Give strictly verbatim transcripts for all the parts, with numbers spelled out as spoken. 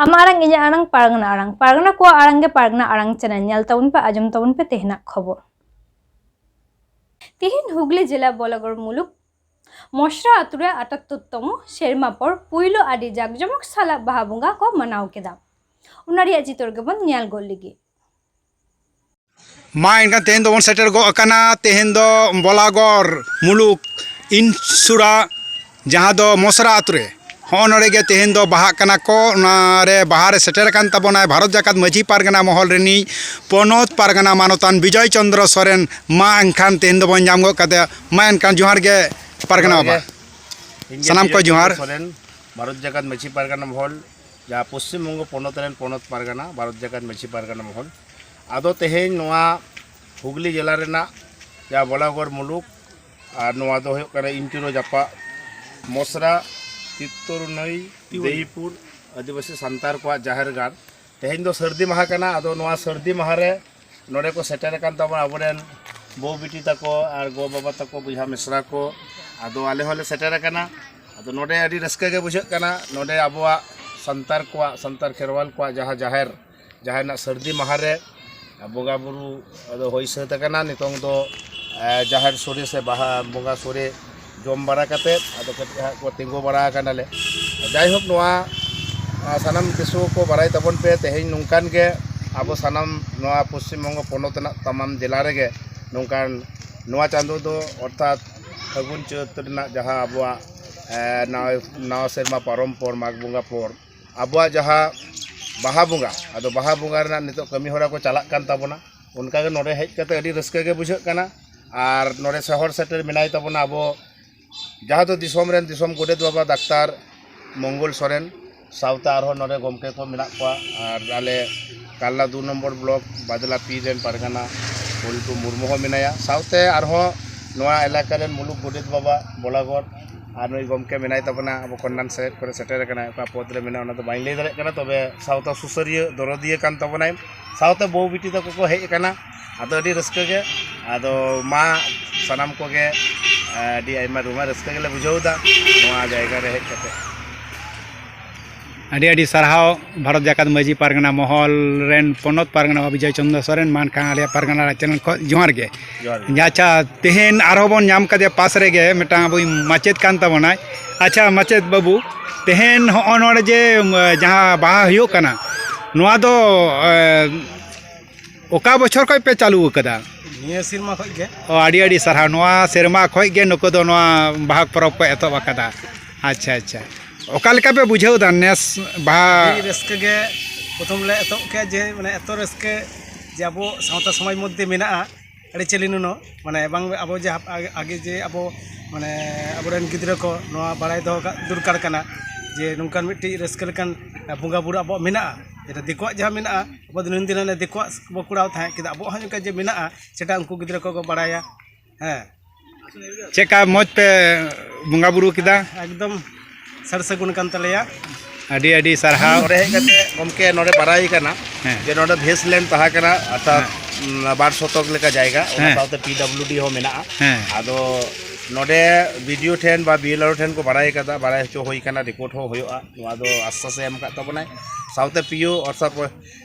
ᱟᱢᱟᱜ ᱟᱲᱟᱝ, ᱤᱧᱟᱹᱜ ᱟᱲᱟᱝ, ᱯᱟᱨᱜᱟᱱᱟ ᱟᱲᱟᱝ᱾ ᱯᱟᱨᱜᱟᱱᱟ ᱠᱚᱣᱟᱜ ᱟᱲᱟᱝ ᱜᱮ ᱯᱟᱨᱜᱟᱱᱟ ᱟᱲᱟᱝ ᱪᱮᱱᱮᱞ᱾ ᱧᱮᱞ ᱛᱟᱵᱚᱱ ᱯᱮ, ᱟᱸᱡᱚᱢ ᱛᱟᱵᱚᱱ ᱯᱮ ᱛᱮᱦᱮᱧᱟᱜ ᱠᱷᱚᱵᱚᱨ᱾ ᱛᱮᱦᱮᱧ ᱦᱩᱜᱽᱞᱤ ᱡᱮᱞᱟ ᱵᱚᱞᱟᱜᱚᱲ ᱢᱩᱞᱩᱠ ᱢᱚᱥᱨᱟ ᱟᱛᱳ ᱨᱮ ᱟᱴᱟᱛᱛᱳᱨ ᱛᱚᱢᱚ ᱥᱮᱨᱢᱟ ᱯᱚᱨ ᱯᱩᱭᱞᱩ ᱟᱹᱰᱤ ᱡᱟᱠᱡᱚᱢᱚᱠ ᱥᱟᱞᱟᱜ ᱵᱟᱦᱟ ᱵᱚᱸᱜᱟ ᱠᱚ ᱢᱟᱱᱟᱣ ᱠᱮᱫᱟ᱾ ᱚᱱᱟ ᱨᱮᱭᱟᱜ ᱪᱤᱛᱟᱹᱨ ᱜᱮᱵᱚᱱ ᱧᱮᱞ ᱜᱚᱫ ᱞᱮᱜᱮ᱾ ᱢᱟ ᱮᱱᱠᱷᱟᱱ ᱛᱮᱦᱮᱧ ᱫᱚᱵᱚᱱ ᱥᱮᱴᱮᱨ ᱜᱚᱫ ᱟᱠᱟᱱᱟ᱾ ᱛᱮᱦᱮᱧ ᱫᱚ ᱵᱚᱞᱟᱜᱚᱲ ᱢᱩᱞᱩᱠ ᱤᱱᱥᱩᱨᱟ, ᱡᱟᱦᱟᱸ ᱫᱚ ᱢᱚᱥᱨᱟ ᱟᱛᱳ ᱨᱮ, ᱦᱚᱸᱜᱼᱚ ᱱᱚᱰᱮ ᱜᱮ ᱛᱮᱦᱮᱧ ᱫᱚ ᱵᱟᱦᱟᱜ ᱠᱟᱱᱟ ᱠᱚ᱾ ᱚᱱᱟᱨᱮ ᱵᱟᱦᱟ ᱨᱮ ᱥᱮᱴᱮᱨ ᱟᱠᱟᱱ ᱛᱟᱵᱚᱱᱟᱭ ᱵᱷᱟᱨᱚᱛ ᱡᱟᱠᱟᱛ ᱢᱟᱹᱡᱷᱤ ᱯᱟᱨᱜᱟᱱᱟ ᱢᱚᱦᱚᱞ ᱨᱤᱱᱤᱡ ᱯᱚᱱᱚᱛ ᱯᱟᱨᱜᱟᱱᱟ ᱢᱟᱱᱚᱛᱟᱱ ᱵᱤᱡᱚᱭ ᱪᱚᱱᱫᱨᱚ ᱥᱚᱨᱮᱱ᱾ ᱢᱟ ᱮᱱᱠᱷᱟᱱ ᱛᱮᱦᱮᱧ ᱫᱚᱵᱚᱱ ᱧᱟᱢ ᱜᱚᱫ ᱠᱟᱫᱮᱭᱟ᱾ ᱢᱟ ᱮᱱᱠᱷᱟᱱ ᱡᱚᱦᱟᱨ ᱜᱮ ᱯᱟᱨᱜᱟᱱᱟ ᱡᱚᱦᱟᱨ ᱵᱟᱵᱟ᱾ ᱜᱮ᱾ ᱤᱧ ᱜᱮ ᱥᱟᱱᱟᱢ ᱠᱚ ᱵᱤᱡᱚᱭ ᱪᱚᱱᱫᱨᱚ ᱡᱚᱦᱟᱨ᱾ ᱥᱚᱨᱮᱱ, ᱵᱷᱟᱨᱚᱛ ᱡᱟᱠᱟᱛ ᱢᱟᱹᱡᱷᱤ ᱯᱟᱨᱜᱟᱱᱟ ᱢᱚᱦᱚᱞ, ᱡᱟᱦᱟᱸ ᱯᱚᱥᱪᱤᱢ ᱵᱚᱝᱜᱚ ᱯᱚᱱᱚᱛ ᱨᱮᱱ ᱯᱚᱱᱚᱛ ᱯᱟᱨᱜᱟᱱᱟ, ᱵᱷᱟᱨᱚᱛ ᱡᱟᱠᱟᱛ ᱢᱟᱹᱡᱷᱤ ᱯᱟᱨᱜᱟᱱᱟ ᱢᱚᱦᱚᱞ᱾ ᱟᱫᱚ ᱛᱮᱦᱮᱧ ᱱᱚᱣᱟ ᱦᱩᱜᱽᱞᱤ ᱡᱮᱞᱟ ᱨᱮᱱᱟᱜ ᱡᱟᱦᱟᱸ ᱵᱚᱞᱟᱜᱚᱲ ᱢᱩᱞᱩᱠ, ᱟᱨ ᱱᱚᱣᱟ ᱫᱚ ᱦᱩᱭᱩᱜ ᱠᱟᱱᱟ ᱤᱱᱴᱩᱨᱳ ᱡᱟᱯᱟᱜ ᱢᱚᱥᱨᱟ ᱛᱤᱛᱛᱚᱨᱩᱱᱟᱹᱭ ᱛᱤᱣᱟᱹᱭ᱾ ᱫᱮᱭᱤᱯᱩᱨ ᱟᱹᱫᱤᱵᱟᱹᱥᱤ ᱥᱟᱱᱛᱟᱲ ᱠᱚᱣᱟᱜ ᱡᱟᱦᱮᱨ ᱜᱟᱲ᱾ ᱛᱮᱦᱮᱧ ᱫᱚ ᱥᱟᱹᱨᱫᱤ ᱢᱟᱦᱟ ᱠᱟᱱᱟ᱾ ᱟᱫᱚ ᱱᱚᱣᱟ ᱥᱟᱹᱨᱫᱤ ᱢᱟᱦᱟ ᱨᱮ ᱱᱚᱰᱮ ᱠᱚ ᱥᱮᱴᱮᱨ ᱟᱠᱟᱱ ᱛᱟᱵᱚᱱᱟ ᱟᱵᱚᱨᱮᱱ ᱵᱟᱹᱦᱩ ᱵᱤᱴᱤ ᱛᱟᱠᱚ ᱟᱨ ᱜᱚ ᱵᱟᱵᱟ ᱛᱟᱠᱚ, ᱵᱚᱭᱦᱟ ᱢᱤᱥᱨᱟ ᱠᱚ᱾ ᱟᱫᱚ ᱟᱞᱮ ᱦᱚᱸᱞᱮ ᱥᱮᱴᱮᱨ ᱟᱠᱟᱱᱟ᱾ ᱟᱫᱚ ᱱᱚᱰᱮ ᱟᱹᱰᱤ ᱨᱟᱹᱥᱠᱟᱹ ᱜᱮ ᱵᱩᱡᱷᱟᱹᱜ ᱠᱟᱱᱟ᱾ ᱱᱚᱰᱮ ᱟᱵᱚᱣᱟᱜ ᱥᱟᱱᱛᱟᱲ ᱠᱚᱣᱟᱜ, ᱥᱟᱱᱛᱟᱲ ᱠᱷᱮᱨᱣᱟᱞ ᱠᱚᱣᱟᱜ ᱡᱟᱦᱟᱸ ᱡᱟᱦᱮᱨ, ᱡᱟᱦᱟᱸ ᱨᱮᱱᱟᱜ ᱥᱟᱹᱨᱫᱤ ᱢᱟᱦᱟ ᱨᱮ ᱵᱚᱸᱜᱟ ᱵᱩᱨᱩ ᱟᱫᱚ ᱦᱩᱭ ᱥᱟᱹᱛ ᱟᱠᱟᱱᱟ᱾ ᱱᱤᱛᱚᱝ ᱫᱚ, ᱮ, ᱡᱟᱦᱮᱨ ᱥᱳᱲᱮ ᱥᱮ ᱵᱟᱦᱟ ᱵᱚᱸᱜᱟ ᱥᱳᱲᱮ ᱡᱚᱢ ᱵᱟᱲᱟ ᱠᱟᱛᱮᱫ ᱟᱫᱚ ᱠᱟᱹᱴᱤᱡ ᱦᱟᱸᱜ ᱠᱚ ᱛᱤᱸᱜᱩ ᱵᱟᱲᱟ ᱟᱠᱟᱱᱟᱞᱮ᱾ ᱡᱟᱭᱦᱳᱠ, ᱱᱚᱣᱟ, ᱟ, ᱥᱟᱱᱟᱢ ᱫᱤᱥᱩᱣᱟᱹ ᱠᱚ ᱵᱟᱲᱟᱭ ᱛᱟᱵᱚᱱ ᱯᱮ, ᱛᱮᱦᱮᱧ ᱱᱚᱝᱠᱟᱱ ᱜᱮ ᱟᱵᱚ ᱥᱟᱱᱟᱢ ᱱᱚᱣᱟ ᱯᱚᱥᱪᱤᱢ ᱵᱚᱝᱜᱚ ᱯᱚᱱᱚᱛ ᱨᱮᱱᱟᱜ ᱛᱟᱢᱟᱢ ᱡᱮᱞᱟ ᱨᱮᱜᱮ ᱱᱚᱝᱠᱟᱱ ᱱᱚᱣᱟ ᱪᱟᱸᱫᱳ ᱫᱚ, ᱚᱨᱛᱷᱟᱛ ᱯᱷᱟᱹᱜᱩᱱ ᱪᱟᱹᱛ ᱨᱮᱱᱟᱜ ᱡᱟᱦᱟᱸ ᱟᱵᱚᱣᱟᱜ, ᱮ, ᱱᱟᱣᱟ, ᱱᱟᱣᱟ ᱥᱮᱨᱢᱟ ᱯᱟᱨᱚᱢ ᱯᱚᱨ, ᱢᱟᱜᱽ ᱵᱚᱸᱜᱟ ᱯᱚᱨ, ᱟᱵᱚᱣᱟᱜ ᱡᱟᱦᱟᱸ ᱵᱟᱦᱟ ᱵᱚᱸᱜᱟ, ᱟᱫᱚ ᱵᱟᱦᱟ ᱵᱚᱸᱜᱟ ᱨᱮᱱᱟᱜ ᱱᱤᱛᱚᱜ ᱠᱟᱹᱢᱤ ᱦᱚᱨᱟ ᱠᱚ ᱪᱟᱞᱟᱜ ᱠᱟᱱ ᱛᱟᱵᱚᱱᱟ᱾ ᱚᱱᱠᱟᱜᱮ ᱱᱚᱰᱮ ᱦᱮᱡ ᱠᱟᱛᱮ ᱟᱹᱰᱤ ᱨᱟᱹᱥᱠᱟᱹ ᱜᱮ ᱵᱩᱡᱷᱟᱹᱜ ᱠᱟᱱᱟ᱾ ᱟᱨ ᱱᱚᱰᱮ ᱥᱚᱦᱚᱨ ᱥᱮᱴᱮᱨ ᱢᱮᱱᱟᱭ ᱛᱟᱵᱚᱱᱟ ᱟᱵᱚ ᱡᱟᱦᱟᱸ ᱫᱚ ᱫᱤᱥᱚᱢ ᱨᱮᱱ ᱫᱤᱥᱚᱢ ᱜᱚᱰᱮᱛ ᱵᱟᱵᱟ ᱰᱟᱠᱛᱟᱨ ᱢᱚᱝᱜᱚᱞ ᱥᱚᱨᱮᱱ, ᱥᱟᱶᱛᱮ ᱟᱨᱦᱚᱸ ᱱᱚᱰᱮ ᱜᱚᱢᱠᱮ ᱠᱚ ᱢᱮᱱᱟᱜ ᱠᱚᱣᱟ, ᱟᱨ ᱟᱞᱮ ᱠᱟᱞᱞᱟ ᱫᱩ ᱱᱚᱢᱵᱚᱨ ᱵᱞᱚᱠ ᱵᱟᱫᱞᱟᱯᱤ ᱨᱮᱱ ᱯᱟᱨᱜᱟᱱᱟ ᱯᱚᱞᱴᱩ ᱢᱩᱨᱢᱩ ᱦᱚᱸ ᱢᱮᱱᱟᱭᱟ, ᱥᱟᱶᱛᱮ ᱟᱨᱦᱚᱸ ᱱᱚᱣᱟ ᱮᱞᱟᱠᱟ ᱨᱮᱱ ᱢᱩᱞᱩᱠ ᱜᱚᱰᱮᱛ ᱵᱟᱵᱟ ᱵᱚᱞᱟᱜᱚᱲ ᱟᱨ ᱱᱩᱭ ᱜᱚᱢᱠᱮ ᱢᱮᱱᱟᱭ ᱛᱟᱵᱚᱱᱟ, ᱟᱵᱚ ᱠᱷᱚᱱ ᱮᱱᱟᱱ ᱥᱮᱫ ᱠᱚᱨᱮ ᱥᱮᱴᱮᱨ ᱟᱠᱟᱱᱟᱭ, ᱚᱠᱟ ᱯᱚᱫᱽ ᱨᱮ ᱢᱮᱱᱟᱭᱟ ᱚᱱᱟ ᱫᱚ ᱵᱟᱹᱧ ᱞᱟᱹᱭ ᱫᱟᱲᱮᱭᱟᱜ ᱠᱟᱱᱟ, ᱛᱚᱵᱮ ᱥᱟᱶᱛᱟ ᱥᱩᱥᱟᱹᱨᱤᱭᱟᱹ ᱫᱚᱨᱚᱫᱤᱭᱟᱹ ᱠᱟᱱ ᱛᱟᱵᱚᱱᱟᱭ, ᱥᱟᱶᱛᱮ ᱵᱟᱹᱦᱩ ᱵᱤᱴᱤ ᱛᱟᱠᱚ ᱠᱚ ᱦᱮᱡ ᱟᱠᱟᱱᱟ᱾ ᱟᱫᱚ ᱟᱹᱰᱤ ᱨᱟᱹᱥᱠᱟᱹ ᱜᱮ᱾ ᱟᱫᱚ ᱢᱟ ᱥᱟᱱᱟᱢ ᱠᱚᱜᱮ ᱟᱹᱰᱤ ᱟᱭᱢᱟ ᱨᱩᱢᱟ ᱨᱟᱹᱥᱠᱟᱹ ᱜᱮᱞᱮ ᱵᱩᱡᱷᱟᱹᱣ ᱮᱫᱟ ᱱᱚᱣᱟ ᱡᱟᱭᱜᱟ ᱨᱮ ᱦᱮᱡ ᱠᱟᱛᱮ᱾ ᱟᱹᱰᱤ ᱟᱹᱰᱤ ᱥᱟᱨᱦᱟᱣ᱾ ᱵᱷᱟᱨᱚᱛ ᱡᱟᱠᱟᱛ ᱢᱟᱹᱡᱷᱤ ᱯᱟᱨᱜᱟᱱᱟ ᱢᱚᱦᱚᱞ ᱨᱮᱱ ᱯᱚᱱᱚᱛ ᱯᱟᱨᱜᱟᱱᱟ ᱵᱟᱵᱟ ᱵᱤᱡᱚᱭ ᱪᱚᱱᱫᱨᱚ ᱥᱚᱨᱮᱱ, ᱢᱟ ᱮᱱᱠᱷᱟᱱ ᱟᱞᱮᱭᱟᱜ ᱯᱟᱨᱜᱟᱱᱟ ᱪᱮᱱᱮᱞ ᱠᱷᱚᱱ ᱡᱚᱦᱟᱨ ᱜᱮ᱾ ᱡᱚᱦᱟᱨ ᱜᱮ᱾ ᱟᱪᱪᱷᱟ, ᱛᱮᱦᱮᱧ ᱟᱨᱦᱚᱸ ᱵᱚᱱ ᱧᱟᱢ ᱠᱟᱫᱮᱭᱟ ᱯᱟᱥ ᱨᱮᱜᱮ ᱢᱤᱫᱴᱟᱝ ᱟᱵᱚᱭᱤᱡ ᱢᱟᱪᱮᱫ ᱠᱟᱱ ᱛᱟᱵᱚᱱᱟᱭ᱾ ᱟᱪᱪᱷᱟ ᱢᱟᱪᱮᱫ ᱵᱟᱹᱵᱩ, ᱛᱮᱦᱮᱧ ᱦᱚᱸᱜᱼᱚ ᱱᱚᱰᱮ ᱡᱮ, ᱩᱢ, ᱡᱟᱦᱟᱸ ᱵᱟᱦᱟ ᱦᱩᱭᱩᱜ ᱠᱟᱱᱟ, ᱱᱚᱣᱟ ᱫᱚ, ᱮ, ᱚᱠᱟ ᱵᱚᱪᱷᱚᱨ ᱠᱷᱚᱱ ᱯᱮ ᱪᱟᱹᱞᱩ ᱟᱠᱟᱫᱟ? ᱱᱤᱭᱟᱹ ᱥᱮᱨᱢᱟ ᱠᱷᱚᱱ ᱜᱮ᱾ ᱚ, ᱟᱹᱰᱤ ᱟᱹᱰᱤ ᱥᱟᱨᱦᱟᱣ᱾ ᱱᱚᱣᱟ ᱥᱮᱨᱢᱟ ᱠᱷᱚᱱ ᱜᱮ ᱱᱩᱠᱩ ᱫᱚ ᱱᱚᱣᱟ ᱵᱟᱦᱟ ᱯᱚᱨᱚᱵᱽ ᱠᱚ ᱮᱛᱚᱦᱚᱵ ᱟᱠᱟᱫᱟ᱾ ᱟᱪᱪᱷᱟ, ᱟᱪᱪᱷᱟ᱾ ᱚᱠᱟ ᱞᱮᱠᱟ ᱯᱮ ᱵᱩᱡᱷᱟᱹᱣ ᱮᱫᱟ ᱱᱮᱥ ᱵᱟᱦᱟ? ᱟᱹᱰᱤ ᱨᱟᱹᱥᱠᱟᱹ ᱜᱮ᱾ ᱯᱨᱚᱛᱷᱚᱢ ᱞᱮ ᱮᱛᱚᱦᱚᱵ ᱠᱮᱫᱼᱟ ᱡᱮ, ᱢᱟᱱᱮ, ᱮᱛᱚ ᱨᱟᱹᱥᱠᱟᱹ ᱡᱮ ᱟᱵᱚ ᱥᱟᱶᱛᱟ ᱥᱚᱢᱟᱡᱽ ᱢᱚᱫᱽᱫᱷᱮ ᱢᱮᱱᱟᱜᱼᱟ ᱟᱹᱨᱤᱪᱟᱹᱞᱤ ᱱᱩᱱᱟᱹᱜ, ᱢᱟᱱᱮ, ᱵᱟᱝ ᱟᱵᱚ ᱡᱮ ᱦᱟᱯ-, ᱟᱜᱮ, ᱟᱜᱮ ᱡᱮ ᱟᱵᱚ, ᱢᱟᱱᱮ, ᱟᱵᱚᱨᱮᱱ ᱜᱤᱫᱽᱨᱟᱹ ᱠᱚ ᱱᱚᱣᱟ ᱵᱟᱲᱟᱭ ᱫᱚᱦᱚ ᱠᱟᱜ ᱫᱚᱨᱠᱟᱨ ᱠᱟᱱᱟ ᱡᱮ ᱱᱚᱝᱠᱟᱱ ᱢᱤᱫᱴᱤᱡ ᱨᱟᱹᱥᱠᱟᱹ ᱞᱮᱠᱟᱱ ᱵᱚᱸᱜᱟ ᱵᱩᱨᱩ ᱟᱵᱚᱣᱟᱜ ᱢᱮᱱᱟᱜᱼᱟ, ᱡᱮᱴᱟ ᱫᱤᱠᱩᱣᱟᱜ ᱡᱟᱦᱟᱸ ᱢᱮᱱᱟᱜᱼᱟ, ᱟᱵᱚ ᱫᱤᱱᱟᱹᱢ ᱫᱤᱱ ᱦᱟᱱᱮ ᱫᱤᱠᱩᱣᱟᱜ ᱵᱚ ᱠᱚᱨᱟᱣ ᱛᱟᱦᱮᱸᱫ, ᱠᱤᱱᱛᱩ ᱟᱵᱚᱣᱟᱜ ᱦᱚᱸ ᱚᱱᱠᱟ ᱡᱮ ᱢᱮᱱᱟᱜᱼᱟ, ᱥᱮᱴᱟ ᱩᱱᱠᱩ ᱜᱤᱫᱽᱨᱟᱹ ᱠᱚᱠᱚ ᱵᱟᱲᱟᱭᱟ᱾ ᱦᱮᱸ᱾ ᱪᱮᱫᱠᱟ ᱢᱚᱡᱽ ᱯᱮ ᱵᱚᱸᱜᱟ ᱵᱩᱨᱩ ᱠᱮᱫᱟ? ᱮᱠᱫᱚᱢ ᱥᱟᱹᱨ ᱥᱟᱹᱜᱩᱱ ᱠᱟᱱ ᱛᱟᱞᱮᱭᱟ᱾ ᱟᱹᱰᱤ ᱟᱹᱰᱤ ᱥᱟᱨᱦᱟᱣ᱾ ᱱᱚᱰᱮ ᱦᱮᱡ ᱠᱟᱛᱮ ᱜᱚᱢᱠᱮ ᱱᱚᱰᱮ ᱵᱟᱲᱟᱭ ᱠᱟᱱᱟ ᱦᱮᱸ᱾ ᱡᱮ ᱱᱚᱰᱮ ᱵᱷᱮᱥ ᱞᱮᱱ ᱛᱟᱦᱮᱸ ᱠᱟᱱᱟ, ᱚᱨᱛᱷᱟᱛ, ᱦᱮᱸ᱾ ᱩᱢ, ᱵᱟᱨ ᱥᱚᱛᱚᱠ ᱞᱮᱠᱟ ᱡᱟᱭᱜᱟ, ᱚᱱᱟ ᱦᱮᱸ᱾ ᱥᱟᱶᱛᱮ ᱯᱤ ᱰᱟᱵᱞᱤᱭᱩ ᱰᱤ ᱦᱚᱸ ᱢᱮᱱᱟᱜᱼᱟ᱾ ᱦᱮᱸ᱾ ᱟᱫᱚ ᱱᱚᱰᱮ ᱵᱤ ᱰᱤ ᱳ ᱴᱷᱮᱱ ᱵᱟ ᱵᱤ ᱮᱞ ᱟᱨ ᱳ ᱴᱷᱮᱱ ᱠᱚ ᱵᱟᱲᱟᱭ ᱠᱟᱫᱟ, ᱵᱟᱲᱟᱭ ᱦᱚᱪᱚ ᱦᱩᱭ ᱠᱟᱱᱟ, ᱨᱤᱯᱳᱨᱴ ᱦᱚᱸ ᱦᱩᱭᱩᱜᱼᱟ᱾ ᱱᱚᱣᱟ ᱫᱚ ᱟᱥᱥᱟᱥᱮ ᱮᱢ ᱟᱠᱟᱫ ᱛᱟᱵᱚᱱᱟᱭ᱾ ᱥᱟᱶᱛᱮ ᱯᱤ ᱳ ᱚᱨᱛᱷᱟᱛ,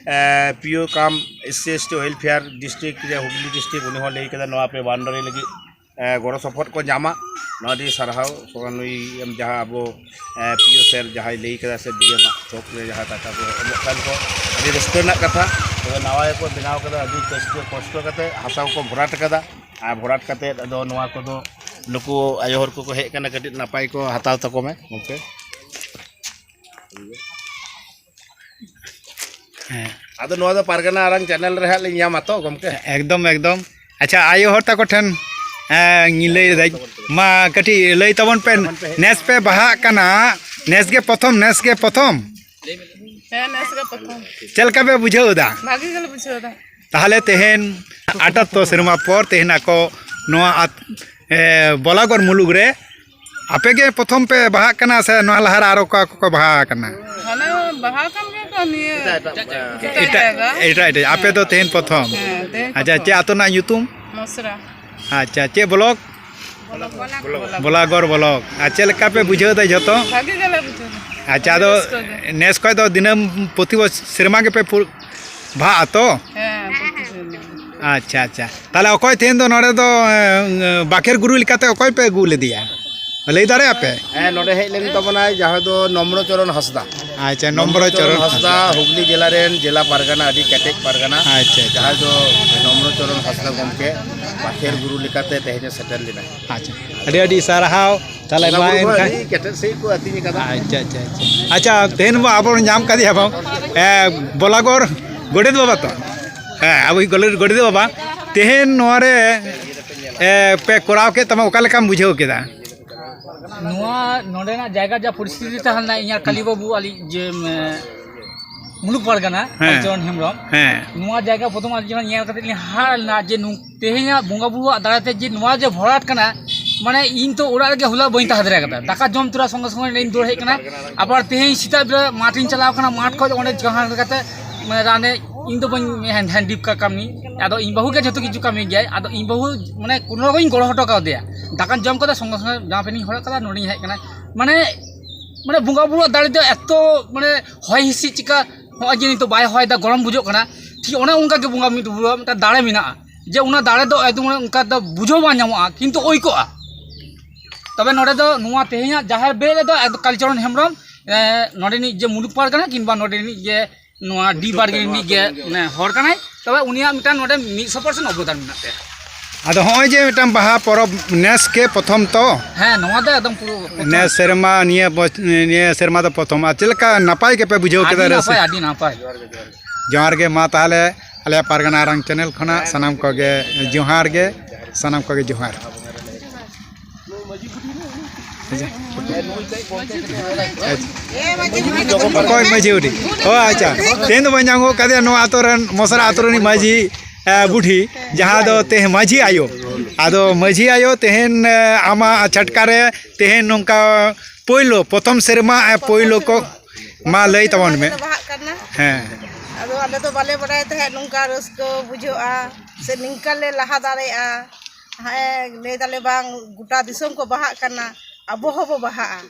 ᱮ, ᱯᱤ ᱳ ᱠᱟᱢ S C S T welfare district ᱨᱮ, ᱦᱩᱜᱽᱞᱤ district, ᱩᱱᱤ ᱦᱚᱸ ᱞᱟᱹᱭ ᱠᱟᱫᱟ ᱱᱚᱣᱟ ᱯᱮ boundary ᱞᱟᱹᱜᱤᱫ, ᱮ, ᱜᱚᱲᱚ ᱥᱚᱯᱚᱦᱚᱫ ᱠᱚ ᱧᱟᱢᱟ᱾ ᱱᱚᱣᱟ ᱟᱹᱰᱤ ᱥᱟᱨᱦᱟᱣ᱾ ᱥᱚ-, ᱱᱩᱭ ᱮᱢ ᱡᱟᱦᱟᱸ ᱟᱵᱚ, ᱮ, ᱯᱤ ᱳ ᱥᱮᱨ ᱡᱟᱦᱟᱸᱭ ᱞᱟᱹᱭ ᱠᱟᱫᱟ ᱥᱮ ᱰᱤ ᱮᱢ ᱟᱜ ᱛᱷᱚᱠ ᱨᱮ ᱡᱟᱦᱟᱸ ᱴᱟᱠᱟ ᱠᱚ ᱮᱢᱚᱜ ᱠᱟᱱ ᱠᱚ, ᱟᱹᱰᱤ ᱨᱟᱹᱥᱠᱟᱹ ᱨᱮᱱᱟᱜ ᱠᱟᱛᱷᱟ᱾ ᱛᱚᱵᱮ ᱱᱟᱣᱟ ᱜᱮᱠᱚ ᱵᱮᱱᱟᱣ ᱠᱟᱫᱟ, ᱟᱹᱰᱤ ᱠᱚᱥᱴᱚ, ᱠᱚᱥᱴᱚ ᱠᱟᱛᱮ ᱦᱟᱥᱟ ᱠᱚᱠᱚ ᱵᱷᱚᱨᱟᱴ ᱠᱟᱫᱟ᱾ ᱟᱨ ᱵᱷᱚᱨᱟᱴ ᱠᱟᱛᱮ ᱟᱫᱚ ᱱᱚᱣᱟ ᱠᱚᱫᱚ ᱱᱩᱠᱩ ᱟᱭᱳ ᱦᱚᱲ ᱠᱚᱠᱚ ᱦᱮᱡ ᱠᱟᱱᱟ, ᱠᱟᱹᱴᱤᱡ ᱱᱟᱯᱟᱭ ᱠᱚ ᱦᱟᱛᱟᱣ ᱛᱟᱠᱚ ᱢᱮ ᱜᱚᱢᱠᱮ᱾ ᱦᱮᱸ᱾ ᱟᱫᱚ ᱱᱚᱣᱟ ᱫᱚ ᱯᱟᱨᱜᱟᱱᱟ ᱟᱲᱟᱝ ᱪᱮᱱᱮᱞ ᱨᱮ ᱦᱟᱸᱜ ᱞᱤᱧ ᱧᱟᱢᱟ ᱛᱚ ᱜᱚᱢᱠᱮ? ᱮᱠᱫᱚᱢ, ᱮᱠᱫᱚᱢ᱾ ᱟᱪᱪᱷᱟ, ᱟᱭᱳ ᱦᱚᱲ ᱛᱟᱠᱚ ᱴᱷᱮᱱ, ᱮᱸ, ᱞᱟᱹᱭ ᱫᱟᱹᱧ, ᱢᱟ ᱠᱟᱹᱴᱤᱡ ᱞᱟᱹᱭ ᱛᱟᱵᱚᱱ ᱯᱮ, ᱱᱮᱥ ᱯᱮ ᱵᱟᱦᱟᱜ ᱠᱟᱱᱟ, ᱱᱮᱥ ᱜᱮ ᱯᱨᱚᱛᱷᱚᱢ, ᱱᱮᱥ ᱜᱮ ᱯᱨᱚᱛᱷᱚᱢ᱾ ᱦᱮᱸ, ᱱᱮᱥ ᱜᱮ ᱯᱨᱚᱛᱷᱚᱢ᱾ ᱪᱮᱫ ᱞᱮᱠᱟ ᱯᱮ ᱵᱩᱡᱷᱟᱹᱣ ᱮᱫᱟ? ᱵᱷᱟᱜᱤ ᱜᱮᱞᱮ ᱵᱩᱡᱷᱟᱹᱣ ᱮᱫᱟ᱾ ᱛᱟᱦᱚᱞᱮ ᱛᱮᱦᱮᱧ ᱟᱴᱟᱛᱛᱚ ᱥᱮᱨᱢᱟ ᱯᱚᱨ ᱛᱮᱦᱮᱧ ᱟᱠᱚ ᱱᱚᱣᱟ ᱟᱛ-, ᱮ, ᱵᱚᱞᱟᱜᱚᱲ ᱢᱩᱞᱩᱠ ᱨᱮ ᱟᱯᱮ ᱜᱮ ᱯᱨᱚᱛᱷᱚᱢ ᱯᱮ ᱵᱟᱦᱟᱜ ᱠᱟᱱᱟ ᱥᱮ ᱱᱚᱣᱟ ᱞᱟᱦᱟ ᱨᱮ ᱟᱨᱚ ᱚᱠᱟ ᱠᱚᱠᱚ ᱵᱟᱦᱟ ᱟᱠᱟᱱᱟ? ᱦᱟᱱᱮ ᱵᱟᱦᱟ ᱠᱟᱱ ᱜᱮᱭᱟ ᱠᱚ ᱱᱤᱭᱟᱹ ᱮᱴᱟᱜ, ᱮᱴᱟᱜ, ᱮᱴᱟᱜ ᱮᱴᱟᱜ, ᱡᱟᱭᱜᱟ᱾ ᱮᱴᱟᱜ, ᱮᱴᱟᱜ᱾ ᱟᱯᱮ ᱫᱚ ᱛᱮᱦᱮᱧ ᱯᱨᱚᱛᱷᱚᱢ? ᱦᱮᱸ, ᱛᱮᱦᱮᱧ ᱟᱪᱪᱷᱟ, ᱯᱨᱚᱛᱷᱚᱢ᱾ ᱪᱮᱫ ᱟᱹᱛᱩ ᱨᱮᱱᱟᱜ ᱧᱩᱛᱩᱢ? ᱢᱚᱥᱨᱟ᱾ ᱟᱪᱪᱷᱟ, ᱪᱮᱫ ᱵᱞᱚᱠ? ᱵᱞᱚᱠ᱾ ᱵᱚᱞᱟᱜᱚᱲ ᱵᱞᱚᱠ᱾ ᱟᱨ ᱪᱮᱫ ᱞᱮᱠᱟ ᱯᱮ ᱵᱩᱡᱷᱟᱹᱣ ᱮᱫᱟ ᱡᱷᱚᱛᱚ? ᱵᱷᱟᱜᱤ ᱜᱮᱞᱮ ᱵᱩᱡᱷᱟᱹᱣ ᱮᱫᱟ᱾ ᱟᱪᱪᱷᱟ, ᱟᱫᱚ ᱨᱟᱹᱥᱠᱟᱹ ᱜᱮ᱾ ᱱᱮᱥ ᱠᱷᱚᱱ ᱫᱚ ᱫᱤᱱᱟᱹᱢ ᱯᱨᱚᱛᱤ ᱵᱚᱪᱷ-, ᱥᱮᱨᱢᱟ ᱜᱮᱯᱮ ᱯᱩ-, ᱵᱟᱦᱟᱜ ᱟᱛᱚ? ᱦᱮᱸ, ᱯᱨᱚᱛᱤ ᱥᱮᱨᱢᱟ ᱜᱮ᱾ ᱟᱪᱪᱷᱟ, ᱟᱪᱪᱷᱟ᱾ ᱛᱟᱦᱚᱞᱮ ᱚᱠᱚᱭ ᱛᱮᱦᱮᱧ ᱫᱚ ᱱᱚᱰᱮ ᱫᱚ, ᱮ, ᱵᱟᱠᱷᱮᱲ ᱜᱩᱨᱩ ᱞᱮᱠᱟᱛᱮ ᱚᱠᱚᱭ ᱯᱮ ᱟᱹᱜᱩ ᱞᱮᱫᱮᱭᱟ? ᱞᱟᱹᱭ ᱫᱟᱲᱮᱭᱟᱜᱼᱟ ᱯᱮ? ᱦᱮᱸ, ᱱᱚᱰᱮ ᱦᱮᱡ ᱞᱮᱱ ᱛᱟᱵᱚᱱᱟᱭ ᱡᱟᱦᱟᱸ ᱫᱚ ᱱᱚᱢᱨᱚ ᱪᱚᱨᱚᱱ ᱦᱟᱸᱥᱫᱟ᱾ ᱟᱪᱪᱷᱟ, ᱱᱚᱢᱨᱚ ᱪᱚᱨᱚᱱ ᱦᱟᱸᱥᱫᱟ, ᱦᱩᱜᱽᱞᱤ ᱡᱮᱞᱟ ᱨᱮᱱ ᱡᱮᱞᱟ ᱯᱟᱨᱜᱟᱱᱟ, ᱟᱹᱰᱤ ᱠᱮᱴᱮᱡ ᱯᱟᱨᱜᱟᱱᱟ᱾ ᱟᱪᱪᱷᱟ, ᱟᱪᱪᱷᱟ᱾ ᱡᱟᱦᱟᱸᱭ ᱫᱚ ᱱᱚᱢᱨᱚ ᱪᱚᱨᱚᱱ ᱦᱟᱸᱥᱫᱟ ᱜᱚᱢᱠᱮ ᱵᱟᱠᱷᱮᱲ ᱜᱩᱨᱩ ᱞᱮᱠᱟᱛᱮ ᱛᱮᱦᱮᱧ ᱮ ᱥᱮᱴᱮᱨ ᱞᱮᱱᱟ᱾ ᱟᱪᱪᱷᱟ, ᱟᱹᱰᱤ ᱟᱹᱰᱤ ᱥᱟᱨᱦᱟᱣ᱾ ᱛᱟᱦᱚᱞᱮ ᱵᱚᱸᱜᱟ ᱢᱟ ᱵᱩᱨᱩ ᱠᱚ ᱮᱱᱠᱷᱟᱱ ᱟᱹᱰᱤ ᱠᱮᱴᱮᱡ ᱥᱟᱺᱦᱤᱡ ᱠᱚ ᱟᱹᱛᱤᱧ ᱟᱠᱟᱫᱟ᱾ ᱟᱪᱪᱷᱟ, ᱟᱪᱪᱷᱟ, ᱟᱪᱪᱷᱟ᱾ ᱟᱪᱪᱷᱟ, ᱛᱮᱦᱮᱧ ᱵᱚ ᱟᱵᱚ ᱧᱟᱢ ᱠᱟᱫᱮᱭᱟ ᱵᱚᱱ, ᱮ, ᱵᱚᱞᱟᱜᱚᱲ ᱜᱚᱰᱮᱛ ᱵᱟᱵᱟ ᱛᱚ? ᱦᱮᱸ, ᱟᱵᱚᱭᱤᱡ ᱜᱚᱰᱮᱛ, ᱜᱚᱰᱮᱛ ᱵᱟᱵᱟ᱾ ᱛᱮᱦᱮᱧ ᱱᱚᱣᱟ ᱨᱮ, ᱮ, ᱯᱮ ᱠᱚᱨᱟᱣ ᱠᱮᱫ ᱛᱟᱢᱟ, ᱚᱠᱟ ᱞᱮᱠᱟᱢ ᱵᱩᱡᱷᱟᱹᱣ ᱠᱮᱫᱟ? ᱱᱚᱣᱟ ᱱᱚᱰᱮᱱᱟᱜ ᱡᱟᱭᱜᱟ ᱡᱟ ᱯᱚᱨᱤᱥᱛᱷᱤᱛᱤ ᱛᱟᱦᱮᱸ ᱞᱮᱱᱟ, ᱤᱧ ᱟᱨ ᱠᱟᱞᱤ ᱵᱟᱹᱵᱩ, ᱟᱞᱤᱡ ᱡᱮ, ᱮ, ᱢᱩᱞᱩᱠ ᱯᱟᱨᱜᱟᱱᱟ ᱦᱮᱸ᱾ ᱠᱟᱞᱤᱪᱚᱨᱚᱱ ᱦᱮᱢᱵᱨᱚᱢ, ᱦᱮᱸ᱾ ᱱᱚᱣᱟ ᱡᱟᱭᱜᱟ ᱯᱨᱚᱛᱷᱚᱢ ᱟᱹᱞᱤᱧ ᱡᱚᱠᱷᱚᱱ ᱧᱮᱞ ᱠᱟᱛᱮ ᱞᱤᱧ ᱦᱟᱦᱟᱲᱟᱜ ᱞᱮᱱᱟ ᱡᱮ ᱱᱩ-, ᱛᱮᱦᱮᱧᱟᱜ ᱵᱚᱸᱜᱟ ᱵᱩᱨᱩᱣᱟᱜ ᱫᱟᱨᱟᱭ ᱛᱮ ᱡᱮ ᱱᱚᱣᱟ ᱡᱮ ᱵᱷᱚᱨᱟᱴ ᱠᱟᱱᱟ, ᱢᱟᱱᱮ ᱤᱧ ᱛᱚ ᱚᱲᱟᱜ ᱨᱮᱜᱮ ᱦᱚᱞᱟ ᱵᱟᱹᱧ ᱛᱟᱦᱮᱸ ᱫᱟᱲᱮ ᱠᱟᱫᱟ, ᱫᱟᱠᱟ ᱡᱚᱢ ᱛᱚᱨᱟ ᱥᱚᱸᱜᱮ ᱥᱚᱸᱜᱮ ᱤᱧ ᱫᱟᱹᱲ ᱦᱮᱡ ᱠᱟᱱᱟ᱾ ᱟᱵᱟᱨ ᱛᱮᱦᱮᱧ ᱥᱮᱛᱟᱜ ᱵᱮᱲᱟ ᱢᱟᱴᱷ ᱤᱧ ᱪᱟᱞᱟᱣ ᱠᱟᱱᱟ, ᱢᱟᱴᱷ ᱠᱷᱚᱡ ᱚᱸᱰᱮ ᱡᱟᱦᱟᱸ ᱞᱮᱠᱟᱛᱮ ᱢᱟᱱᱮ ᱨᱟᱱᱮ, ᱤᱧ ᱫᱚ ᱵᱟᱹᱧ ᱦᱮᱱ-, ᱦᱮᱱᱰᱤᱯ ᱠᱟ ᱠᱟᱹᱢᱤ, ᱟᱫᱚ ᱤᱧ ᱵᱟᱹᱦᱩ ᱜᱮ ᱡᱷᱚᱛᱚ ᱠᱤᱪᱷᱩ ᱠᱟᱹᱢᱤ ᱜᱮᱭᱟᱭ, ᱟᱫᱚ ᱤᱧ ᱵᱟᱹᱦᱩ ᱢᱟᱱᱮ ᱠᱳᱱᱳ ᱨᱚᱠᱚᱢ ᱤᱧ ᱜᱚᱲᱚ ᱦᱚᱴᱚ ᱠᱟᱣᱫᱮᱭᱟ᱾ ᱫᱟᱠᱟᱧ ᱡᱚᱢ ᱠᱟᱫᱟ, ᱥᱚᱸᱜᱮ ᱥᱚᱸᱜᱮ ᱡᱟᱢᱟ ᱯᱮᱱᱴ ᱤᱧ ᱦᱚᱨᱚᱜ ᱠᱟᱫᱟ, ᱱᱚᱸᱰᱮᱧ ᱦᱮᱡ ᱠᱟᱱᱟ᱾ ᱢᱟᱱᱮ, ᱢᱟᱱᱮ ᱵᱚᱸᱜᱟ ᱵᱩᱨᱩᱣᱟᱜ ᱫᱟᱲᱮ ᱫᱚ ᱮᱛᱚ, ᱢᱟᱱᱮ ᱦᱚᱭ ᱦᱤᱸᱥᱤᱫ ᱪᱤᱠᱟ ᱱᱚᱜᱼᱚᱭ ᱡᱮ ᱱᱤᱛᱚᱜ ᱵᱟᱭ ᱦᱚᱭ ᱫᱟ, ᱜᱚᱨᱚᱢ ᱵᱩᱡᱷᱟᱹᱜ ᱠᱟᱱᱟ, ᱴᱷᱤᱠ ᱚᱱᱮ ᱚᱱᱠᱟ ᱜᱮ ᱵᱚᱸᱜᱟ ᱢᱤᱫ ᱵᱩᱨᱩᱣᱟᱜ ᱢᱤᱫᱴᱟᱝ ᱫᱟᱲᱮ ᱢᱮᱱᱟᱜᱼᱟ, ᱡᱮ ᱚᱱᱟ ᱫᱟᱲᱮ ᱫᱚ ᱮᱠᱫᱚᱢ ᱚᱱᱠᱟ ᱫᱚ ᱵᱩᱡᱷᱟᱹᱣ ᱵᱟᱝ ᱧᱟᱢᱚᱜᱼᱟ, ᱠᱤᱱᱛᱩ ᱟᱹᱭᱠᱟᱹᱜᱼᱟ᱾ ᱛᱚᱵᱮ ᱱᱚᱰᱮ ᱫᱚ ᱱᱚᱣᱟ ᱛᱮᱦᱮᱧᱟᱜ ᱡᱟᱦᱮᱨ ᱵᱮᱨᱮᱫ ᱨᱮᱫᱚ ᱮᱠᱫᱚᱢ ᱠᱟᱞᱤᱪᱚᱨᱚᱱ ᱦᱮᱢᱵᱨᱚᱢ, ᱮ, ᱱᱚᱰᱮᱱᱤᱡ ᱡᱮ ᱢᱩᱞᱩᱠ ᱯᱟᱨᱜᱟᱱᱟ ᱠᱤᱝᱵᱟ ᱱᱚᱰᱮᱱᱤᱡ ᱡᱮ ᱱᱚᱣᱟ ᱰᱤ ᱵᱟᱨᱜᱮ ᱨᱤᱱᱤᱡ ᱜᱮ, ᱢᱟᱱᱮ, ᱦᱚᱲ ᱠᱟᱱᱟᱭ, ᱛᱚᱵᱮ ᱩᱱᱤᱭᱟᱜ ᱢᱤᱫᱴᱟᱝ ᱱᱚᱰᱮ ᱢᱤᱫ ᱥᱚ ᱯᱟᱨᱥᱮᱱᱴ ᱚᱵᱚᱫᱟᱱ ᱢᱮᱱᱟᱜ ᱛᱟᱭᱟ᱾ ᱟᱫᱚ ᱦᱚᱸᱜᱼᱚᱭ ᱡᱮ ᱢᱤᱫᱴᱟᱝ ᱵᱟᱦᱟ ᱯᱚᱨᱚᱵᱽ ᱱᱮᱥ ᱜᱮ ᱯᱨᱚᱛᱷᱚᱢ ᱛᱚ? ᱦᱮᱸ, ᱱᱚᱣᱟ ᱫᱚ ᱮᱠᱫᱚᱢ ᱯᱩᱨᱟᱹ ᱯᱨᱚᱛᱷᱚᱢ᱾ ᱱᱮᱥ ᱥᱮᱨᱢᱟ, ᱱᱤᱭᱟᱹ ᱵᱚᱪ-, ᱱᱤᱭᱟᱹ ᱥᱮᱨᱢᱟ ᱫᱚ ᱯᱨᱚᱛᱷᱚᱢ᱾ ᱟᱨ ᱪᱮᱫ ᱞᱮᱠᱟ ᱱᱟᱯᱟᱭ ᱜᱮᱯᱮ ᱵᱩᱡᱷᱟᱹᱣ ᱠᱮᱫᱟ? ᱟᱹᱰᱤ ᱨᱟᱹᱥᱠᱟᱹ? ᱱᱟᱯᱟᱭ, ᱟᱹᱰᱤ ᱱᱟᱯᱟᱭ᱾ ᱡᱚᱦᱟᱨ ᱜᱮ, ᱢᱟ ᱛᱟᱦᱚᱞᱮ ᱟᱞᱮᱭᱟᱜ ᱯᱟᱨᱜᱟᱱᱟ ᱟᱨᱟᱝ ᱪᱮᱱᱮᱞ ᱠᱷᱚᱱᱟᱜ ᱥᱟᱱᱟᱢ ᱠᱚᱜᱮ ᱡᱚᱦᱟᱨ ᱜᱮ, ᱥᱟᱱᱟᱢ ᱠᱚᱜᱮ ᱡᱚᱦᱟᱨ᱾ ᱚᱠᱚᱭ ᱢᱟᱹᱡᱷᱤ ᱵᱩᱰᱷᱤ? ᱚ, ᱟᱪᱪᱷᱟ, ᱛᱮᱦᱮᱧ ᱫᱚ ᱵᱟᱹᱧ ᱧᱟᱢ ᱜᱚᱫ ᱠᱟᱫᱮᱭᱟ ᱱᱚᱣᱟ ᱟᱛᱳ ᱨᱮᱱ, ᱢᱚᱥᱨᱟ ᱟᱛᱳ ᱨᱤᱱᱤᱡ ᱢᱟᱹᱡᱷᱤ, ᱮ, ᱵᱩᱰᱷᱤ, ᱡᱟᱦᱟᱸ ᱫᱚ ᱛᱮᱦᱮᱧ ᱢᱟᱹᱡᱷᱤ ᱟᱭᱳ᱾ ᱟᱫᱚ ᱢᱟᱹᱡᱷᱤ ᱟᱭᱳ, ᱛᱮᱦᱮᱧ, ᱮ, ᱟᱢᱟᱜ ᱪᱷᱟᱴᱠᱟ ᱨᱮ ᱛᱮᱦᱮᱧ ᱱᱚᱝᱠᱟ ᱯᱳᱭᱞᱳ, ᱯᱨᱚᱛᱷᱚᱢ ᱥᱮᱨᱢᱟ, ᱮ, ᱯᱳᱭᱞᱳ ᱠᱚ ᱢᱟ ᱞᱟᱹᱭ ᱛᱟᱵᱚᱱ ᱢᱮ᱾ ᱵᱟᱦᱟᱜ ᱠᱟᱱᱟ᱾ ᱦᱮᱸ᱾ ᱟᱫᱚ ᱟᱞᱮ ᱫᱚ ᱵᱟᱞᱮ ᱵᱟᱲᱟᱭ ᱛᱟᱦᱮᱸᱫ ᱱᱚᱝᱠᱟ ᱨᱟᱹᱥᱠᱟᱹ ᱵᱩᱡᱷᱟᱹᱜᱼᱟ ᱥᱮ ᱱᱤᱝᱠᱟ ᱞᱮ ᱞᱟᱦᱟ ᱫᱟᱲᱮᱭᱟᱜᱼᱟ᱾ ᱦᱮᱸ, ᱞᱟᱹᱭ ᱫᱟᱞᱮ ᱵᱟᱝ, ᱜᱚᱴᱟ ᱫᱤᱥᱚᱢ ᱠᱚ ᱵᱟᱦᱟᱜ ᱠᱟᱱᱟ, ᱟᱵᱚ ᱦᱚᱸᱵᱚ ᱵᱟᱦᱟᱜᱼᱟ᱾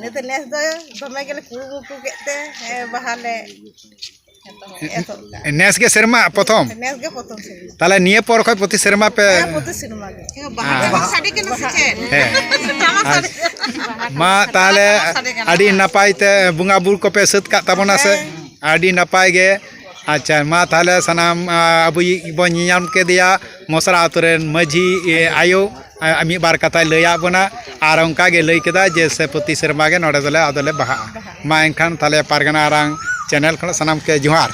ᱱᱤᱛᱚᱜ ᱱᱮᱥ ᱫᱚ ᱫᱚᱢᱮ ᱜᱮᱞᱮ ᱠᱩᱨᱩᱢᱩᱴᱩ ᱠᱮᱫ ᱛᱮ, ᱦᱮᱸ, ᱵᱟᱦᱟ ᱞᱮ ᱮᱛᱚᱦᱚᱵ ᱞᱮᱫᱟ᱾ ᱱᱮᱥ ᱜᱮ ᱥᱮᱨᱢᱟ ᱯᱨᱚᱛᱷᱚᱢ? ᱱᱮᱥ ᱜᱮ ᱯᱨᱚᱛᱷᱚᱢ ᱥᱮᱨᱢᱟ᱾ ᱛᱟᱦᱞᱮ ᱱᱤᱭᱟᱹ ᱯᱚᱨ ᱠᱷᱚᱱ ᱯᱨᱚᱛᱤ ᱥᱮᱨᱢᱟ ᱯᱮ? ᱦᱮᱸ, ᱯᱨᱚᱛᱤ ᱥᱮᱨᱢᱟ ᱜᱮ᱾ ᱵᱟᱦᱟ ᱦᱮᱸ᱾ ᱥᱟᱰᱮ ᱠᱟᱱᱟ ᱥᱮ ᱪᱮᱫ? ᱦᱮᱸ᱾ ᱴᱟᱢᱟᱠ ᱟᱨ ᱥᱟᱰᱮ᱾ ᱢᱟ ᱛᱟᱦᱞᱮ ᱥᱟᱰᱮ ᱠᱟᱱᱟ᱾ ᱟᱹᱰᱤ ᱱᱟᱯᱟᱭ ᱛᱮ ᱵᱚᱸᱜᱟ ᱵᱩᱨᱩ ᱠᱚᱯᱮ ᱥᱟᱹᱛ ᱠᱟᱜ ᱛᱟᱵᱚᱱᱟ ᱥᱮ? ᱦᱮᱸ᱾ ᱟᱹᱰᱤ ᱱᱟᱯᱟᱭ ᱜᱮ᱾ ᱟᱪᱪᱷᱟ, ᱢᱟ ᱛᱟᱦᱞᱮ ᱥᱟᱱᱟᱢ, ᱟ, ᱟᱵᱚᱭᱤᱡ ᱵᱚᱱ ᱧᱮᱧᱟᱢ ᱠᱮᱫᱮᱭᱟ ᱢᱚᱥᱨᱟ ᱟᱛᱳ ᱨᱮᱱ ᱢᱟᱹᱡᱷᱤ, ᱮ, ᱟᱭᱳ, ᱟ, ᱢᱤᱫ ᱵᱟᱨ ᱠᱟᱛᱷᱟᱭ ᱞᱟᱹᱭᱟᱫ ᱵᱚᱱᱟ᱾ ᱟᱨ ᱚᱱᱠᱟ ᱜᱮ ᱞᱟᱹᱭ ᱠᱮᱫᱟ ᱡᱮ ᱥᱮ ᱯᱨᱚᱛᱤ ᱥᱮᱨᱢᱟ ᱜᱮ ᱱᱚᱰᱮ ᱫᱚᱞᱮ ᱟᱫᱚᱞᱮ ᱵᱟᱦᱟᱜᱼᱟ᱾ ᱢᱟ ᱮᱱᱠᱷᱟᱱ ᱛᱟᱦᱞᱮ ᱯᱟᱨᱜᱟᱱᱟ ᱟᱨᱟᱝ ᱪᱮᱱᱮᱞ ᱠᱷᱚᱱ ᱥᱟᱱᱟᱢ ᱠᱮ ᱡᱚᱦᱟᱨ᱾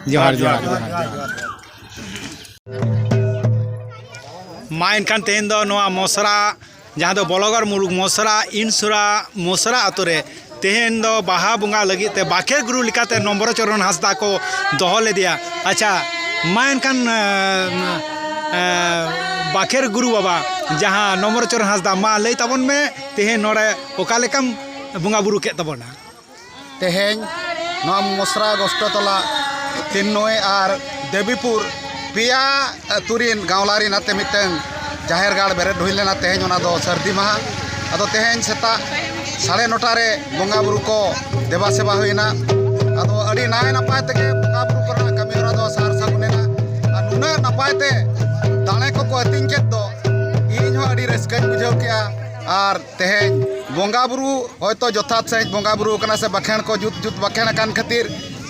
ᱡᱚᱦᱟᱨ, ᱡᱚᱦᱟᱨ, ᱡᱚᱦᱟᱨ, ᱡᱚᱦᱟᱨ, ᱡᱚᱦᱟᱨ᱾ ᱢᱟ ᱮᱱᱠᱷᱟᱱ ᱛᱮᱦᱮᱧ ᱫᱚ ᱱᱚᱣᱟ ᱢᱚᱥᱨᱟ, ᱡᱟᱦᱟᱸ ᱫᱚ ᱵᱚᱞᱚᱜᱚᱲ ᱢᱩᱞᱩᱠ ᱢᱚᱥᱨᱟ, ᱤᱱᱥᱩᱨᱟ ᱢᱚᱥᱨᱟ ᱟᱛᱳ ᱨᱮ ᱛᱮᱦᱮᱧ ᱫᱚ ᱵᱟᱦᱟ ᱵᱚᱸᱜᱟ ᱞᱟᱹᱜᱤᱫ ᱛᱮ ᱵᱟᱠᱷᱮᱲ ᱜᱩᱨᱩ ᱞᱮᱠᱟᱛᱮ ᱱᱚᱢᱵᱚᱨ ᱪᱚᱨᱚᱱ ᱦᱟᱸᱥᱫᱟ ᱠᱚ ᱫᱚᱦᱚ ᱞᱮᱫᱮᱭᱟ᱾ ᱟᱪᱪᱷᱟ, ᱢᱟ ᱮᱱᱠᱷᱟᱱ, ᱮᱸ, ᱮᱸ, ᱵᱟᱠᱷᱮᱲ ᱜᱩᱨᱩ ᱵᱟᱵᱟ, ᱡᱟᱦᱟᱸ ᱱᱚᱢᱵᱚᱨ ᱪᱚᱨᱚᱱ ᱦᱟᱸᱥᱫᱟ, ᱢᱟ ᱞᱟᱹᱭ ᱛᱟᱵᱚᱱ ᱢᱮ, ᱛᱮᱦᱮᱧ ᱱᱚᱰᱮ ᱚᱠᱟ ᱞᱮᱠᱟᱢ ᱵᱚᱸᱜᱟ ᱵᱩᱨᱩ ᱠᱮᱫ ᱛᱟᱵᱚᱱᱟ? ᱛᱮᱦᱮᱧ ᱱᱚᱣᱟ ᱢᱚᱥᱨᱟ, ᱜᱚᱥᱴᱚᱛᱚᱞᱟ, ᱛᱤᱱᱱᱚᱭ ᱟᱨ ᱫᱮᱵᱤᱯᱩᱨ ᱯᱮᱭᱟ ᱟᱹᱛᱩ ᱨᱤᱱ ᱜᱟᱶᱞᱟ ᱨᱤᱱ ᱟᱛᱮ ᱢᱤᱫᱴᱟᱝ ᱡᱟᱦᱮᱨ ᱜᱟᱲ ᱵᱮᱨᱮᱫ ᱦᱩᱭ ᱞᱮᱱᱟ᱾ ᱛᱮᱦᱮᱧ ᱚᱱᱟ ᱫᱚ ᱥᱟᱹᱨᱫᱤ ᱢᱟᱦᱟ᱾ ᱟᱫᱚ ᱛᱮᱦᱮᱧ ᱥᱮᱛᱟᱜ ᱥᱟᱲᱮ ᱱᱚᱴᱟ ᱨᱮ ᱵᱚᱸᱜᱟ ᱵᱩᱨᱩ ᱠᱚ ᱫᱮᱵᱟ ᱥᱮᱵᱟ ᱦᱩᱭᱱᱟ᱾ ᱟᱫᱚ ᱟᱹᱰᱤ ᱱᱟᱭ ᱱᱟᱯᱟᱭ ᱛᱮᱜᱮ ᱵᱚᱸᱜᱟ ᱵᱩᱨᱩ ᱠᱚᱨᱮᱱᱟᱜ ᱠᱟᱹᱢᱤ ᱦᱚᱨᱟ ᱫᱚ ᱥᱟᱨ ᱥᱟᱹᱜᱩᱱ ᱮᱱᱟ᱾ ᱟᱨ ᱱᱩᱱᱟᱹᱜ ᱱᱟᱯᱟᱭ ᱛᱮ ᱫᱟᱲᱮ ᱠᱚᱠᱚ ᱟᱹᱛᱤᱧ ᱠᱮᱫ ᱫᱚ ᱤᱧ ᱦᱚᱸ ᱟᱹᱰᱤ ᱨᱟᱹᱥᱠᱟᱹᱧ ᱵᱩᱡᱷᱟᱹᱣ ᱠᱮᱜᱼᱟ᱾ ᱟᱨ ᱛᱮᱦᱮᱧ ᱵᱚᱸᱜᱟ ᱵᱩᱨᱩ ᱦᱚᱭᱛᱳ ᱡᱚᱛᱷᱟᱛ ᱥᱟᱺᱦᱤᱡ ᱵᱚᱸᱜᱟ ᱵᱩᱨᱩ ᱟᱠᱟᱱᱟ ᱥᱮ ᱵᱟᱠᱷᱮᱬ ᱠᱚ ᱡᱩᱛ ᱡᱩᱛ ᱵᱟᱠᱷᱮᱬ ᱟᱠᱟᱱ ᱠᱷᱟᱹᱛᱤᱨ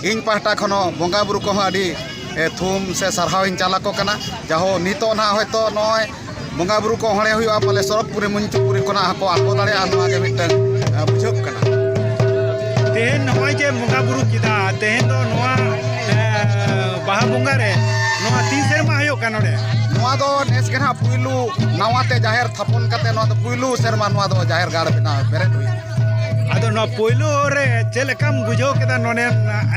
ᱤᱧ ᱯᱟᱦᱴᱟ ᱠᱷᱚᱱ ᱦᱚᱸ ᱵᱚᱸᱜᱟ ᱵᱩᱨᱩ ᱠᱚᱦᱚᱸ ᱟᱹᱰᱤ, ᱮ, ᱛᱷᱩᱢ ᱥᱮ ᱥᱟᱨᱦᱟᱣ ᱤᱧ ᱪᱟᱞ ᱟᱠᱚ ᱠᱟᱱᱟ᱾ ᱡᱟᱦᱳ ᱱᱤᱛᱚᱜ ᱱᱟᱦᱟᱜ ᱦᱚᱭᱛᱳ ᱱᱚᱜᱼᱚᱭ ᱵᱚᱸᱜᱟ ᱵᱩᱨᱩ ᱠᱚ ᱦᱚᱲᱮ ᱦᱩᱭᱩᱜᱼᱟ, ᱯᱟᱞᱮ ᱥᱚᱨᱚᱜᱽᱯᱩᱨᱤ ᱢᱚᱧᱪᱚᱯᱩᱨᱤ ᱠᱷᱚᱱᱟᱜ ᱦᱚᱸᱠᱚ ᱟᱬᱜᱚ ᱫᱟᱲᱮᱭᱟᱜᱼᱟ, ᱱᱚᱣᱟ ᱜᱮ ᱢᱤᱫᱴᱟᱝ, ᱮ, ᱵᱩᱡᱷᱟᱹᱜ ᱠᱟᱱᱟ᱾ ᱛᱮᱦᱮᱧ ᱱᱚᱜᱼᱚᱭ ᱡᱮ ᱵᱚᱸᱜᱟ ᱵᱩᱨᱩ ᱠᱮᱫᱟ, ᱛᱮᱦᱮᱧ ᱫᱚ ᱱᱚᱣᱟ, ᱮ, ᱵᱟᱦᱟ ᱵᱚᱸᱜᱟ ᱨᱮ ᱱᱚᱣᱟ ᱛᱤᱱ ᱥᱮᱨᱢᱟ ᱦᱩᱭᱩᱜ ᱠᱟᱱᱟ ᱱᱚᱰᱮ? ᱱᱚᱣᱟ ᱫᱚ ᱱᱮᱥ ᱜᱮ ᱱᱟᱦᱟᱜ ᱯᱩᱭᱞᱩ ᱱᱟᱣᱟ ᱛᱮ ᱡᱟᱦᱮᱨ ᱛᱷᱟᱯᱚᱱ ᱠᱟᱛᱮ ᱱᱚᱣᱟ ᱫᱚ ᱯᱩᱭᱞᱩ ᱥᱮᱨᱢᱟ ᱱᱚᱣᱟ ᱫᱚ ᱡᱟᱦᱮᱨ ᱜᱟᱲ ᱵᱮᱱᱟᱣ ᱵᱮᱨᱮᱫ ᱦᱩᱭ ᱮᱱᱟ᱾ ᱟᱫᱚ ᱱᱚᱣᱟ ᱯᱩᱭᱞᱩ ᱨᱮ ᱪᱮᱫ ᱞᱮᱠᱟᱢ ᱵᱩᱡᱷᱟᱹᱣ ᱠᱮᱫᱟ? ᱱᱚᱰᱮ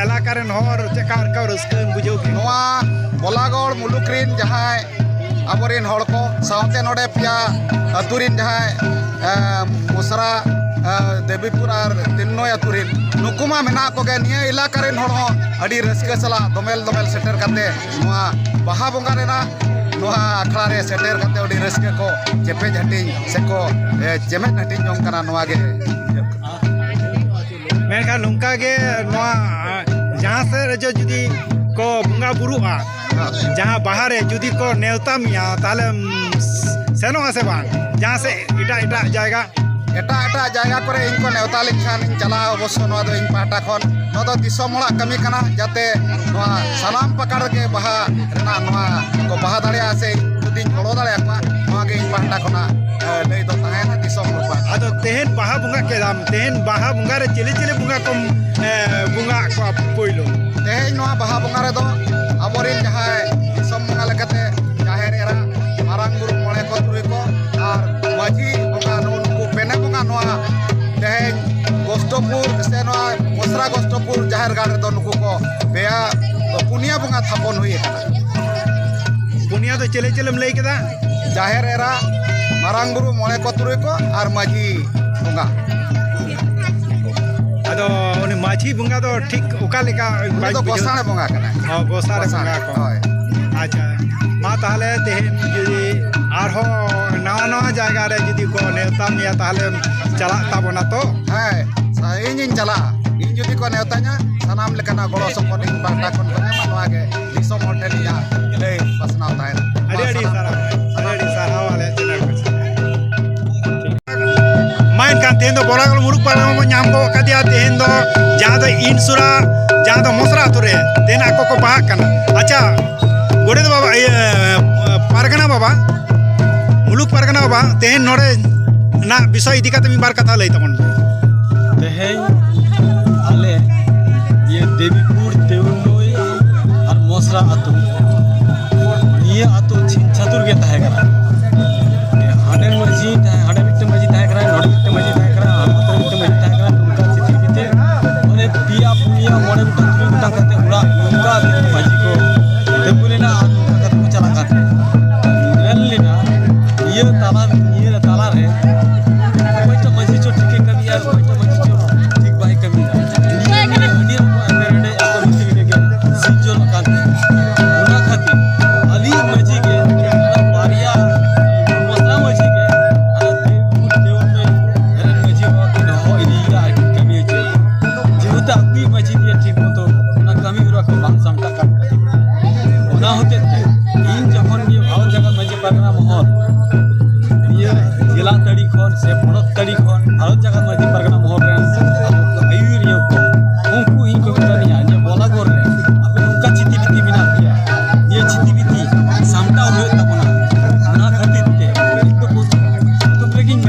ᱮᱞᱟᱠᱟ ᱨᱮᱱ ᱦᱚᱲ ᱪᱮᱫ ᱞᱮᱠᱟ ᱨᱟᱹᱥᱠᱟᱹᱢ ᱵᱩᱡᱷᱟᱹᱣ ᱠᱮᱫᱟ? ᱱᱚᱣᱟ ᱵᱚᱞᱟᱜᱚᱲ ᱢᱩᱞᱩᱠ ᱨᱮᱱ ᱡᱟᱦᱟᱸᱭ ᱟᱵᱚᱨᱮᱱ ᱦᱚᱲ ᱠᱚ ᱥᱟᱶᱛᱮ ᱱᱚᱰᱮ ᱯᱮᱭᱟ ᱟᱹᱛᱩ ᱨᱮᱱ ᱡᱟᱦᱟᱸᱭ, ᱮ, ᱢᱚᱥᱨᱟ, ᱮ, ᱫᱮᱵᱤᱯᱩᱨ ᱟᱨ ᱛᱤᱱᱱᱚᱭ ᱟᱹᱛᱩ ᱨᱮᱱ, ᱱᱩᱠᱩ ᱢᱟ ᱢᱮᱱᱟᱜ ᱠᱚᱜᱮ᱾ ᱱᱤᱭᱟᱹ ᱮᱞᱟᱠᱟ ᱨᱮᱱ ᱦᱚᱲ ᱦᱚᱸ ᱟᱹᱰᱤ ᱨᱟᱹᱥᱠᱟᱹ ᱥᱟᱞᱟᱜ ᱫᱚᱢᱮᱞ ᱫᱚᱢᱮᱞ ᱥᱮᱴᱮᱨ ᱠᱟᱛᱮ ᱱᱚᱣᱟ ᱵᱟᱦᱟ ᱵᱚᱸᱜᱟ ᱨᱮᱱᱟᱜ ᱱᱚᱣᱟ ᱟᱠᱷᱲᱟ ᱨᱮ ᱥᱮᱴᱮᱨ ᱠᱟᱛᱮ ᱟᱹᱰᱤ ᱨᱟᱹᱥᱠᱟᱹ ᱠᱚ ᱪᱮᱯᱮᱡ ᱦᱟᱹᱴᱤᱧ ᱥᱮ ᱠᱚ, ᱮ, ᱪᱮᱢᱮᱫ ᱦᱟᱹᱴᱤᱧ ᱡᱚᱝ ᱠᱟᱱᱟ᱾ ᱱᱚᱣᱟ ᱜᱮ ᱵᱩᱡᱷᱟᱹᱜ ᱠᱟᱱᱟ᱾ ᱢᱮᱱᱠᱷᱟᱱ ᱱᱚᱝᱠᱟ ᱜᱮ ᱱᱚᱣᱟ ᱡᱟᱦᱟᱸ ᱥᱮᱫ ᱨᱮ ᱡᱩᱫᱤ ᱠᱚ ᱵᱚᱸᱜᱟ ᱵᱩᱨᱩᱜᱼᱟ, ᱡᱟᱦᱟᱸ ᱵᱟᱦᱟ ᱨᱮ ᱡᱩᱫᱤ ᱠᱚ ᱱᱮᱣᱛᱟ ᱢᱮᱭᱟ, ᱛᱟᱦᱚᱞᱮᱢ ᱥᱮᱱᱚᱜᱼᱟ ᱥᱮ ᱵᱟᱝ ᱡᱟᱦᱟᱸ ᱥᱮᱫ ᱮᱴᱟᱜ ᱮᱴᱟᱜ ᱡᱟᱭᱜᱟ? ᱮᱴᱟᱜ ᱮᱴᱟᱜ ᱡᱟᱭᱜᱟ ᱠᱚᱨᱮ ᱤᱧ ᱠᱚ ᱱᱮᱣᱛᱟ ᱞᱮᱱᱠᱷᱟᱱ ᱤᱧ ᱪᱟᱞᱟᱜᱼᱟ ᱚᱵᱚᱥᱥᱳ᱾ ᱱᱚᱣᱟ ᱫᱚ ᱤᱧ ᱯᱟᱦᱴᱟ ᱠᱷᱚᱱ, ᱱᱚᱣᱟ ᱫᱚ ᱫᱤᱥᱚᱢ ᱦᱚᱲᱟᱜ ᱠᱟᱹᱢᱤ ᱠᱟᱱᱟ, ᱡᱟᱛᱮ ᱱᱚᱣᱟ ᱥᱟᱱᱟᱢ ᱯᱟᱠᱟᱲ ᱜᱮ ᱵᱟᱦᱟ ᱨᱮᱱᱟᱜ ᱱᱚᱣᱟ ᱠᱚ ᱵᱟᱦᱟ ᱫᱟᱲᱮᱭᱟᱜᱼᱟ ᱥᱮ ᱤᱧ ᱡᱩᱫᱤᱧ ᱜᱚᱲᱚ ᱫᱟᱲᱮᱭᱟᱠᱚᱣᱟ, ᱱᱚᱣᱟ ᱜᱮ ᱤᱧ ᱯᱟᱦᱴᱟ ᱠᱷᱚᱱᱟᱜ, ᱮ, ᱞᱟᱹᱭ ᱫᱚ ᱛᱟᱦᱮᱸᱭᱮᱱᱟ ᱫᱤᱥᱚᱢ ᱦᱚᱲ ᱯᱟᱦᱴᱟ᱾ ᱟᱫᱚ ᱛᱮᱦᱮᱧ ᱵᱟᱦᱟ ᱵᱚᱸᱜᱟ ᱠᱮᱫᱟᱢ, ᱛᱮᱦᱮᱧ ᱵᱟᱦᱟ ᱵᱚᱸᱜᱟ ᱨᱮ ᱪᱤᱞᱤ ᱪᱤᱞᱤ ᱵᱚᱸᱜᱟ ᱠᱚᱢ, ᱮ, ᱵᱚᱸᱜᱟ ᱟᱫ ᱠᱚᱣᱟ ᱯᱳᱭᱞᱳ? ᱛᱮᱦᱮᱧ ᱱᱚᱣᱟ ᱵᱟᱦᱟ ᱵᱚᱸᱜᱟ ᱨᱮᱫᱚ ᱟᱵᱚᱨᱮᱱ ᱡᱟᱦᱟᱸᱭ ᱫᱤᱥᱚᱢ ᱵᱚᱸᱜᱟ ᱞᱮᱠᱟᱛᱮ ᱡᱟᱦᱮᱨ ᱮᱨᱟ, ᱢᱟᱨᱟᱝ ᱵᱩᱨᱩ, ᱢᱚᱬᱮ ᱠᱚ ᱛᱩᱨᱩᱭ ᱠᱚ ᱟᱨ ᱢᱟᱹᱡᱷᱤ ᱵᱚᱸᱜᱟ, ᱱᱩᱜᱩ ᱱᱩᱠᱩ ᱯᱮᱱᱮ ᱵᱚᱸᱜᱟ ᱱᱚᱣᱟ ᱛᱮᱦᱮᱧ ᱜᱳᱥᱴᱚᱯᱩᱨ ᱥᱮ ᱱᱚᱣᱟ ᱢᱚᱥᱨᱟ ᱜᱳᱥᱴᱚᱯᱩᱨ ᱡᱟᱦᱮᱨ ᱜᱟᱲ ᱨᱮᱫᱚ ᱱᱩᱠᱩ ᱠᱚ ᱯᱮᱭᱟ, ᱯᱩᱱᱭᱟ ᱵᱚᱸᱜᱟ ᱛᱷᱟᱯᱚᱱ ᱦᱩᱭ ᱟᱠᱟᱱᱟ᱾ ᱯᱩᱱᱭᱟ ᱫᱚ ᱪᱮᱞᱮ ᱪᱮᱞᱮᱢ ᱞᱟᱹᱭ ᱠᱮᱫᱟ? ᱡᱟᱦᱮᱨ ᱮᱨᱟ, ᱢᱟᱨᱟᱝ ᱵᱩᱨᱩ, ᱢᱚᱬᱮ ᱠᱚ ᱛᱩᱨᱩᱭ ᱠᱚ ᱟᱨ ᱢᱟᱹᱡᱷᱤ ᱵᱚᱸᱜᱟ᱾ ᱟᱫᱚ ᱩᱱᱤ ᱢᱟᱹᱡᱷᱤ ᱵᱚᱸᱜᱟ ᱫᱚ ᱴᱷᱤᱠ ᱚᱠᱟ ᱞᱮᱠᱟ? ᱩᱱᱤ ᱫᱚ ᱵᱟᱹᱧ ᱵᱩᱡᱷᱟᱹᱣ ᱜᱚᱸᱥᱟᱲᱮ ᱵᱚᱸᱜᱟ ᱠᱟᱱᱟᱭ᱾ ᱚ, ᱜᱚᱸᱥᱟᱲᱮ ᱜᱚᱸᱥᱟᱲᱮ, ᱵᱚᱸᱜᱟ ᱠᱚ᱾ ᱦᱳᱭ᱾ ᱟᱪᱪᱷᱟ, ᱢᱟ ᱛᱟᱦᱚᱞᱮ ᱛᱮᱦᱮᱧ ᱡᱩᱫᱤ ᱟᱨᱦᱚᱸ ᱱᱟᱣᱟ ᱱᱟᱣᱟ ᱡᱟᱭᱜᱟ ᱨᱮ ᱡᱩᱫᱤ ᱠᱚ ᱱᱮᱣᱛᱟ ᱢᱮᱭᱟ, ᱛᱟᱦᱚᱞᱮᱢ ᱪᱟᱞᱟᱜ ᱛᱟᱵᱚᱱᱟ ᱛᱚ? ᱦᱮᱸ, ᱥᱟ-, ᱤᱧᱤᱧ ᱪᱟᱞᱟᱜᱼᱟ᱾ ᱤᱧ ᱡᱩᱫᱤ ᱠᱚ ᱱᱮᱣᱛᱟᱧᱟ, ᱥᱟᱱᱟᱢ ᱞᱮᱠᱟᱱᱟᱜ ᱜᱚᱲᱚ ᱥᱚᱯᱚᱦᱚᱫ ᱤᱧ ᱯᱟᱦᱴᱟ ᱠᱷᱚᱱ ᱠᱚ ᱧᱟᱢᱟ᱾ ᱱᱚᱣᱟ ᱜᱮ ᱫᱤᱥᱚᱢ ᱦᱚᱲ ᱴᱷᱮᱱ ᱤᱧᱟᱹᱜ ᱞᱟᱹᱭ ᱯᱟᱥᱱᱟᱣ ᱛᱟᱦᱮᱱᱟ᱾ ᱟᱹᱰᱤ ᱟᱹᱰᱤ ᱥᱟᱨᱦᱟᱣ, ᱟᱹᱰᱤ ᱟᱹᱰᱤ ᱥᱟᱨᱦᱟᱣ ᱟᱞᱮ channel ᱠᱚ᱾ ᱢᱟ ᱮᱱᱠᱷᱟᱱ ᱛᱮᱦᱮᱧ ᱫᱚ ᱵᱚᱲᱟᱜᱚᱲ ᱢᱩᱞᱩᱠ ᱯᱟᱨᱜᱟᱱᱟ ᱵᱚᱱ ᱧᱟᱢ ᱜᱚᱫ ᱠᱟᱫᱮᱭᱟ᱾ ᱛᱮᱦᱮᱧ ᱫᱚ ᱡᱟᱦᱟᱸ ᱫᱚ ᱤᱱᱥᱩᱨᱟ, ᱡᱟᱦᱟᱸ ᱫᱚ ᱢᱚᱥᱨᱟ ᱟᱹᱛᱩ ᱨᱮ ᱛᱮᱦᱮᱧ ᱟᱠᱚ ᱠᱚ ᱵᱟᱦᱟᱜ ᱠᱟᱱᱟ᱾ ᱟᱪᱪᱷᱟ, ᱜᱚᱰᱮᱛ ᱵᱟᱵᱟ, ᱤᱭᱟᱹ, ᱯᱟᱨᱜᱟᱱᱟ ᱵᱟᱵᱟ, ᱢᱩᱞᱩᱠ ᱯᱟᱨᱜᱟᱱᱟ ᱵᱟᱵᱟ, ᱛᱮᱦᱮᱧ ᱱᱚᱰᱮ ᱨᱮᱱᱟᱜ ᱵᱤᱥᱚᱭ ᱤᱫᱤ ᱠᱟᱛᱮ ᱢᱤᱫ ᱵᱟᱨ ᱠᱟᱛᱷᱟ ᱞᱟᱹᱭ ᱛᱟᱵᱚᱱ ᱢᱮ᱾ ᱛᱮᱦᱮᱧ ᱟᱞᱮ ᱤᱭᱟᱹ ᱫᱮᱵᱤᱯᱩᱨ, ᱛᱮᱣᱱᱩᱭ ᱟᱨ ᱢᱚᱥᱨᱟ ᱟᱹᱛᱩ, ᱱᱤᱭᱟᱹ ᱟᱹᱛᱩ ᱪᱷᱤᱝ ᱪᱷᱟᱹᱛᱩᱨ ᱜᱮ ᱛᱟᱦᱮᱸ ᱠᱟᱱᱟ᱾ ᱦᱟᱸᱰᱮ ᱢᱟᱹᱡᱷᱤ ᱛᱟᱦᱮᱸ, ᱦᱟᱸᱰᱮ ᱢᱤᱫᱴᱮᱱ ᱢᱟᱹᱡᱷᱤ ᱛᱟᱦᱮᱸ ᱠᱟᱱᱟ, ᱱᱚᱰᱮ ᱢᱤᱫᱴᱮᱱ ᱢᱟᱹᱡᱷᱤ ᱛᱟᱦᱮᱸ ᱠᱟᱱᱟ, ᱦᱟᱸᱰᱮ ᱢᱤᱫᱴᱮᱱ ᱢᱟᱹᱡᱷᱤ ᱛᱟᱦᱮᱸ ᱠᱟᱱᱟ, ᱱᱚᱝᱠᱟ ᱪᱤᱛᱤᱨ ᱵᱷᱤᱛᱤᱨ ᱢᱟᱱᱮ ᱯᱮᱭᱟ, ᱯᱩᱱᱭᱟ, ᱢᱚᱬᱮ ᱜᱚᱴᱟᱝ, ᱛᱩᱨᱩᱭ ᱜᱚᱴᱟᱝ ᱠᱟᱛᱮ ᱚᱲᱟᱜ ᱱᱚᱝᱠᱟ ᱢᱟᱹᱡᱷᱤ ᱠᱚ ᱛᱤᱸᱜᱩ ᱞᱮᱱᱟ ᱟᱨ ᱱᱚᱝᱠᱟ ᱠᱟᱛᱮ ᱠᱚ ᱪᱟᱞᱟᱜ ᱠᱟᱱ ᱛᱟᱦᱮᱸᱫ᱾ ᱧᱮᱞ ᱞᱮᱱᱟ ᱱᱤᱭᱟᱹ ᱛᱟᱞᱟ, ᱱᱤᱭᱟᱹ ᱛᱟᱞᱟᱨᱮ ᱚᱠᱚᱭᱴᱟᱜ ᱢᱟᱹᱡᱷᱤ ᱪᱚ ᱴᱷᱤᱠᱮ ᱠᱟᱹᱢᱤᱭᱟ, ᱚᱠᱚᱭᱴᱟᱜ ᱢᱟᱹᱡᱷᱤ ᱪᱚ ᱴᱷᱤᱠ ᱵᱟᱭ ᱠᱟᱹᱢᱤᱭᱟ᱾ ᱱᱤᱭᱟᱹ ᱟᱹᱰᱤ ᱨᱚᱠᱚᱢ ᱮᱯᱮᱨᱦᱮᱸᱰᱮᱡ ᱟᱠᱚ ᱵᱷᱤᱛᱤᱨ ᱨᱮᱜᱮ ᱥᱤᱨᱡᱚᱱᱚᱜ ᱠᱟᱱ ᱛᱟᱦᱮᱸᱫ᱾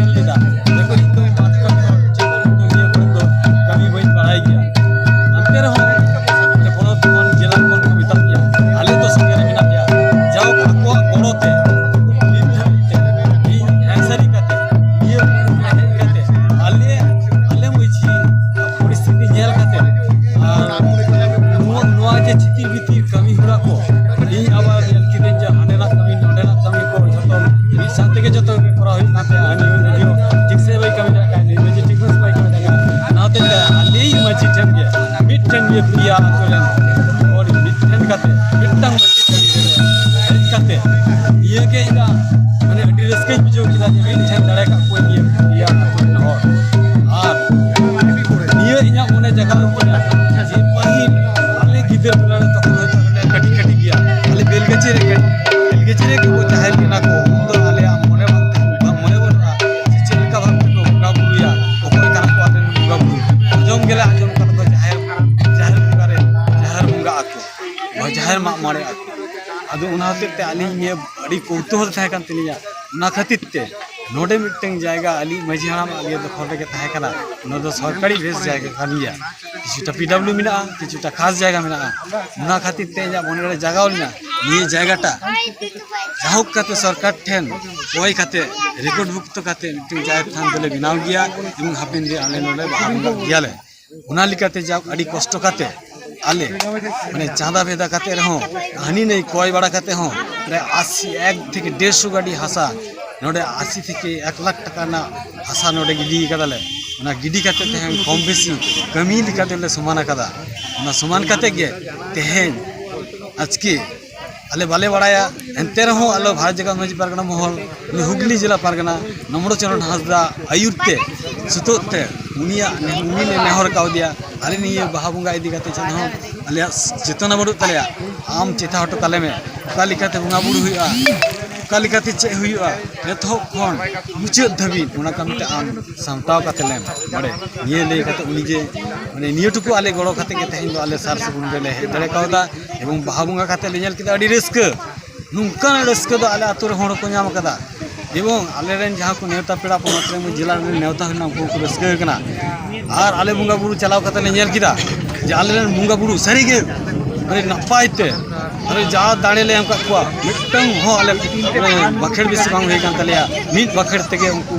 ᱯᱮᱭᱟ ᱟᱛᱳ ᱨᱮᱱ ᱦᱚᱲ ᱢᱤᱫ ᱴᱷᱮᱱ ᱠᱟᱛᱮ, ᱢᱤᱫᱴᱟᱝ ᱢᱟᱹᱡᱷᱤ ᱜᱟᱹᱰᱤ ᱨᱮ ᱫᱮᱡ ᱠᱟᱛᱮ, ᱱᱤᱭᱟᱹ ᱜᱮ ᱤᱧᱟᱹᱜ ᱢᱟᱱᱮ ᱟᱹᱰᱤ ᱨᱟᱹᱥᱠᱟᱹᱧ ᱵᱩᱡᱷᱟᱹᱣ ᱠᱮᱫᱟ ᱡᱮ ᱢᱤᱫ ᱴᱷᱮᱱ ᱫᱟᱲᱮ ᱠᱟᱜ ᱠᱚᱣᱟᱧ ᱱᱤᱭᱟᱹ ᱯᱮᱭᱟ ᱟᱛᱳ ᱨᱮᱱ ᱦᱚᱲ᱾ ᱟᱨ ᱱᱤᱭᱟᱹ ᱤᱧᱟᱹᱜ ᱢᱚᱱᱮ ᱡᱟᱜᱟᱣ ᱠᱮᱫᱟ ᱡᱮ ᱯᱟᱹᱦᱤᱞ ᱟᱞᱮ ᱜᱤᱫᱟᱹᱨ ᱵᱮᱲᱟ ᱨᱮ ᱛᱚᱠᱷᱚᱱ ᱦᱚᱭᱛᱳ ᱟᱞᱮ ᱠᱟᱹᱴᱤᱡ ᱠᱟᱹᱴᱤᱡ ᱜᱮᱭᱟ, ᱟᱞᱮ ᱵᱮᱞᱜᱟᱪᱷᱤ ᱨᱮ, ᱵᱮᱞᱜᱟᱪᱷᱤ ᱨᱮ ᱠᱚ ᱡᱟᱦᱮᱨ ᱠᱟᱱᱟ ᱠᱚ, ᱩᱱ ᱫᱚ ᱟᱞᱮᱭᱟᱜ ᱢᱚᱱᱮ ᱵᱟᱝ ᱛᱟᱦᱮᱸ, ᱵᱟᱝ ᱢᱚᱱᱮ ᱵᱟᱹᱱᱩᱜᱼᱟ ᱡᱮ ᱪᱮᱫ ᱞᱮᱠᱟ ᱵᱷᱟᱵ ᱛᱮᱠᱚ ᱵᱚᱸᱜᱟ ᱵᱩᱨᱩᱭᱟ, ᱚᱠᱚᱭ ᱠᱟᱱᱟ ᱠᱚ ᱟᱞᱮ ᱨᱮᱱ ᱵᱚᱸᱜᱟ ᱵᱩᱨᱩ᱾ ᱟᱸᱡᱚᱢ ᱜᱮᱞᱮ ᱟᱸᱡᱚᱢ ᱠᱟᱫᱟ ᱠᱚ ᱡᱟᱦᱮᱨ, ᱡᱟᱦᱮᱨ ᱵᱚᱸᱜᱟ ᱨᱮ, ᱡᱟᱦᱮᱨ ᱵᱚᱸᱜᱟ ᱟᱠᱚ, ᱡᱟᱦᱮᱨ ᱢᱟᱜ ᱢᱚᱬᱮ ᱟᱠᱚ᱾ ᱟᱫᱚ ᱚᱱᱟ ᱦᱚᱛᱮᱡ ᱛᱮ ᱟᱹᱞᱤᱧ ᱱᱤᱭᱟᱹ ᱟᱹᱰᱤ ᱠᱚᱣᱛᱩᱦᱚᱞ ᱛᱟᱦᱮᱸ ᱠᱟᱱ ᱛᱟᱹᱞᱤᱧᱟ᱾ ᱚᱱᱟ ᱠᱷᱟᱹᱛᱤᱨ ᱛᱮ ᱱᱚᱰᱮ ᱢᱤᱫᱴᱟᱝ ᱡᱟᱭᱜᱟ ᱟᱹᱞᱤᱧ ᱢᱟᱹᱡᱷᱤ ᱦᱟᱲᱟᱢ ᱟᱹᱞᱤᱧ ᱫᱚᱠᱷᱚᱞ ᱨᱮᱜᱮ ᱛᱟᱦᱮᱸ ᱠᱟᱱᱟ, ᱚᱱᱟ ᱫᱚ ᱥᱚᱨᱠᱟᱨᱤ ᱵᱮᱥ ᱡᱟᱭᱜᱟ ᱠᱟᱱ ᱜᱮᱭᱟ, ᱠᱤᱪᱷᱩᱴᱟ ᱯᱤᱰᱟᱵᱞᱤᱭᱩ ᱢᱮᱱᱟᱜᱼᱟ, ᱠᱤᱪᱷᱩᱴᱟ ᱠᱷᱟᱥ ᱡᱟᱭᱜᱟ ᱢᱮᱱᱟᱜᱼᱟ᱾ ᱚᱱᱟ ᱠᱷᱟᱹᱛᱤᱨ ᱛᱮ ᱤᱧᱟᱹᱜ ᱢᱚᱱᱮ ᱨᱮ ᱡᱟᱜᱟᱣ ᱞᱮᱱᱟ ᱱᱤᱭᱟᱹ ᱡᱟᱭᱜᱟᱴᱟ ᱡᱟᱦᱳᱠ ᱠᱟᱛᱮ ᱥᱚᱨᱠᱟᱨ ᱴᱷᱮᱱ ᱠᱚᱭ ᱠᱟᱛᱮ ᱨᱮᱠᱚᱨᱰ ᱵᱷᱩᱠᱛᱚ ᱠᱟᱛᱮ ᱢᱤᱫᱴᱟᱝ ᱡᱟᱦᱮᱨ ᱛᱷᱟᱱ ᱫᱚᱞᱮ ᱵᱮᱱᱟᱣ ᱜᱮᱭᱟ ᱮᱵᱚᱝ ᱦᱟᱯᱮᱱ ᱫᱤᱱ ᱟᱞᱮ ᱱᱚᱰᱮ ᱵᱟᱦᱟ ᱵᱚᱸᱜᱟᱜ ᱜᱮᱭᱟᱞᱮ᱾ ᱚᱱᱟ ᱞᱮᱠᱟᱛᱮ ᱡᱟᱠ ᱟᱹᱰᱤ ᱠᱚᱥᱴᱚ ᱠᱟᱛᱮ ᱟᱞᱮ ᱢᱟᱱᱮ ᱪᱟᱸᱫᱟ ᱵᱷᱮᱫᱟ ᱠᱟᱛᱮ ᱨᱮᱦᱚᱸ, ᱦᱟᱹᱱᱤ ᱱᱟᱹᱭ ᱠᱚᱭ ᱵᱟᱲᱟ ᱠᱟᱛᱮ ᱦᱚᱸ ᱯᱨᱟᱭ ᱟᱥᱤ, ᱮᱠ ᱛᱷᱮᱠᱮ ᱰᱮᱲᱥᱚ ᱜᱟᱹᱰᱤ ᱦᱟᱥᱟ ᱱᱚᱰᱮ ᱟᱥᱤ ᱛᱷᱮᱠᱮ ᱮᱠ ᱞᱟᱠᱷ ᱴᱟᱠᱟ ᱨᱮᱱᱟᱜ ᱦᱟᱥᱟ ᱱᱚᱰᱮ ᱜᱤᱰᱤ ᱠᱟᱫᱟᱞᱮ᱾ ᱚᱱᱟ ᱜᱤᱰᱤ ᱠᱟᱛᱮ ᱛᱮᱦᱮᱧ ᱠᱚᱢ ᱵᱮᱥᱤ ᱠᱟᱹᱢᱤ ᱞᱮᱠᱟᱛᱮ ᱞᱮ ᱥᱚᱢᱟᱱ ᱟᱠᱟᱫᱟ᱾ ᱚᱱᱟ ᱥᱚᱢᱟᱱ ᱠᱟᱛᱮ ᱜᱮ ᱛᱮᱦᱮᱧ ᱟᱡᱠᱮ ᱟᱞᱮ ᱵᱟᱞᱮ ᱵᱟᱲᱟᱭᱟ, ᱮᱱᱛᱮ ᱨᱮᱦᱚᱸ ᱟᱞᱮ ᱵᱷᱟᱨᱚᱛ ᱡᱟᱠᱟᱛ ᱢᱟᱹᱡᱷᱤ ᱯᱟᱨᱜᱟᱱᱟ ᱢᱚᱦᱚᱞ, ᱩᱱᱤ ᱦᱩᱜᱽᱞᱤ ᱡᱮᱞᱟ ᱯᱟᱨᱜᱟᱱᱟ ᱱᱚᱢᱨᱚ ᱪᱚᱨᱚᱬ ᱦᱟᱸᱥᱫᱟ ᱟᱹᱭᱩᱨ ᱛᱮ, ᱥᱩᱛᱩᱜ ᱛᱮ, ᱩᱱᱤᱭᱟᱜ ᱱᱮ-, ᱩᱱᱤ ᱞᱮ ᱱᱮᱦᱚᱨ ᱠᱟᱣᱫᱮᱭᱟ, ᱟᱞᱮ ᱱᱤᱭᱟᱹ ᱵᱟᱦᱟ ᱵᱚᱸᱜᱟ ᱤᱫᱤ ᱠᱟᱛᱮ ᱪᱮᱫ ᱦᱚᱸ ᱟᱞᱮᱭᱟᱜ ᱪᱮᱛᱚᱱᱟ ᱵᱟᱹᱱᱩᱜ ᱛᱟᱞᱮᱭᱟ, ᱟᱢ ᱪᱮᱛᱟ ᱦᱚᱴᱚ ᱠᱟᱞᱮ ᱢᱮ, ᱚᱠᱟ ᱞᱮᱠᱟᱛᱮ ᱵᱚᱸᱜᱟ ᱵᱩᱨᱩ ᱦᱩᱭᱩᱜᱼᱟ, ᱚᱠᱟ ᱞᱮᱠᱟᱛᱮ ᱪᱮᱫ ᱦᱩᱭᱩᱜᱼᱟ, ᱮᱛᱚᱦᱚᱵ ᱠᱷᱚᱱ ᱢᱩᱪᱟᱹᱫ ᱫᱷᱟᱹᱵᱤᱡ ᱚᱱᱟ ᱠᱟᱹᱢᱤ ᱛᱮ ᱟᱢ ᱥᱟᱢᱴᱟᱣ ᱠᱟᱛᱮ ᱞᱮᱢ ᱵᱟᱲᱮ᱾ ᱱᱤᱭᱟᱹ ᱞᱟᱹᱭ ᱠᱟᱛᱮ ᱩᱱᱤ ᱡᱮ ᱢᱟᱱᱮ ᱱᱤᱭᱟᱹ ᱴᱩᱠᱩ ᱟᱞᱮ ᱜᱚᱲᱚ ᱠᱟᱛᱮ ᱜᱮ ᱛᱮᱦᱮᱧ ᱫᱚ ᱟᱞᱮ ᱥᱟᱨ ᱥᱟᱹᱜᱩᱱ ᱨᱮᱞᱮ ᱦᱮᱡ ᱫᱟᱲᱮ ᱠᱟᱣᱫᱟ᱾ ᱮᱵᱚᱝ ᱵᱟᱦᱟ ᱵᱚᱸᱜᱟ ᱠᱟᱛᱮ ᱞᱮ ᱧᱮᱞ ᱠᱮᱫᱟ ᱟᱹᱰᱤ ᱨᱟᱹᱥᱠᱟᱹ, ᱱᱚᱝᱠᱟᱱ ᱨᱟᱹᱥᱠᱟᱹ ᱫᱚ ᱟᱞᱮ ᱟᱹᱛᱩ ᱨᱮ ᱦᱚᱲ ᱠᱚ ᱧᱟᱢ ᱟᱠᱟᱫᱟ᱾ ᱮᱵᱚᱝ ᱟᱞᱮᱨᱮᱱ ᱡᱟᱦᱟᱸ ᱠᱚ ᱱᱮᱣᱛᱟ ᱯᱮᱲᱟ ᱯᱚᱱᱚᱛ ᱨᱮ ᱡᱮᱞᱟ ᱨᱮᱱ ᱱᱮᱣᱛᱟ ᱦᱩᱭ ᱞᱮᱱᱟ, ᱩᱱᱠᱩ ᱦᱚᱸᱠᱚ ᱨᱟᱹᱥᱠᱟᱹ ᱟᱠᱟᱱᱟ᱾ ᱟᱨ ᱟᱞᱮ ᱵᱚᱸᱜᱟ ᱵᱩᱨᱩ ᱪᱟᱞᱟᱣ ᱠᱟᱛᱮ ᱞᱮ ᱧᱮᱞ ᱠᱮᱫᱟ ᱡᱮ ᱟᱞᱮᱨᱮᱱ ᱵᱚᱸᱜᱟ ᱵᱩᱨᱩ ᱥᱟᱹᱨᱤᱜᱮ ᱟᱹᱰᱤ ᱱᱟᱯᱟᱭ ᱛᱮ, ᱟᱞᱮ ᱡᱟ ᱫᱟᱲᱮ ᱞᱮ ᱮᱢ ᱠᱟᱜ ᱠᱚᱣᱟ, ᱢᱤᱫᱴᱟᱝ ᱦᱚᱸ ᱟᱞᱮ ᱢᱟᱱᱮ ᱵᱟᱠᱷᱮᱲ ᱵᱮᱥᱤ ᱵᱟᱝ ᱦᱩᱭ ᱠᱟᱱ ᱛᱟᱞᱮᱭᱟ᱾ ᱢᱤᱫ ᱵᱟᱠᱷᱮᱲ ᱛᱮᱜᱮ ᱩᱱᱠᱩ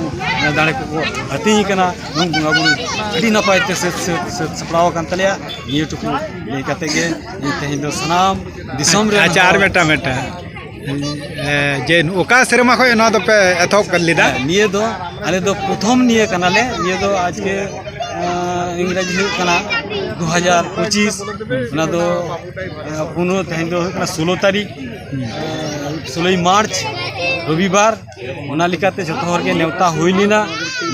ᱫᱟᱲᱮ ᱠᱚᱠᱚ ᱦᱟᱹᱴᱤᱧ ᱠᱟᱱᱟ᱾ ᱮᱵᱚᱝ ᱵᱚᱸᱜᱟ ᱵᱩᱨᱩ ᱟᱹᱰᱤ ᱱᱟᱯᱟᱭ ᱛᱮ ᱥᱟᱹᱛ, ᱥᱟᱹᱛ, ᱥᱟᱹᱛ ᱥᱟᱯᱲᱟᱣ ᱟᱠᱟᱱ ᱛᱟᱞᱮᱭᱟ᱾ ᱱᱤᱭᱟᱹ ᱴᱩᱠᱩ ᱞᱟᱹᱭ ᱠᱟᱛᱮ ᱜᱮ ᱤᱧ ᱛᱮᱦᱮᱧ ᱫᱚ ᱥᱟᱱᱟᱢ ᱫᱤᱥᱚᱢ ᱨᱮᱱ ᱟᱪᱪᱷᱟ, ᱟᱨ ᱦᱚᱲ ᱢᱤᱫᱴᱟᱝ, ᱢᱤᱫᱴᱟᱝ᱾ ᱮ, ᱡᱮ ᱚᱠᱟ ᱥᱮᱨᱢᱟ ᱠᱷᱚᱱ ᱱᱚᱣᱟ ᱫᱚᱯᱮ ᱮᱛᱚᱦᱚᱵ ᱞᱮᱫᱟ? ᱦᱮᱸ, ᱱᱤᱭᱟᱹ ᱫᱚ ᱟᱞᱮ ᱫᱚ ᱯᱨᱚᱛᱷᱚᱢ ᱱᱤᱭᱟᱹ ᱠᱟᱱᱟᱞᱮ᱾ ᱱᱤᱭᱟᱹ ᱫᱚ ᱟᱡᱠᱮ, ᱟᱸ, ᱤᱝᱨᱮᱡᱤ ᱦᱩᱭᱩᱜ ᱠᱟᱱᱟ ᱫᱩ ᱦᱟᱡᱟᱨ ᱯᱚᱸᱪᱤᱥ, ᱚᱱᱟ ᱫᱚ ᱮ, ᱯᱩᱱᱟᱹ ᱛᱮᱦᱮᱧ ᱫᱚ ᱦᱩᱭᱩᱜ ᱠᱟᱱᱟ ᱥᱳᱞᱳ ᱛᱟᱹᱨᱤᱠᱷ, ᱮ, ᱥᱳᱞᱳᱭ ᱢᱟᱨᱪ, ᱨᱚᱵᱤᱵᱟᱨ᱾ ᱚᱱᱟ ᱞᱮᱠᱟᱛᱮ ᱡᱚᱛᱚ ᱦᱚᱲ ᱜᱮ ᱱᱮᱣᱛᱟ ᱦᱩᱭ ᱞᱮᱱᱟ᱾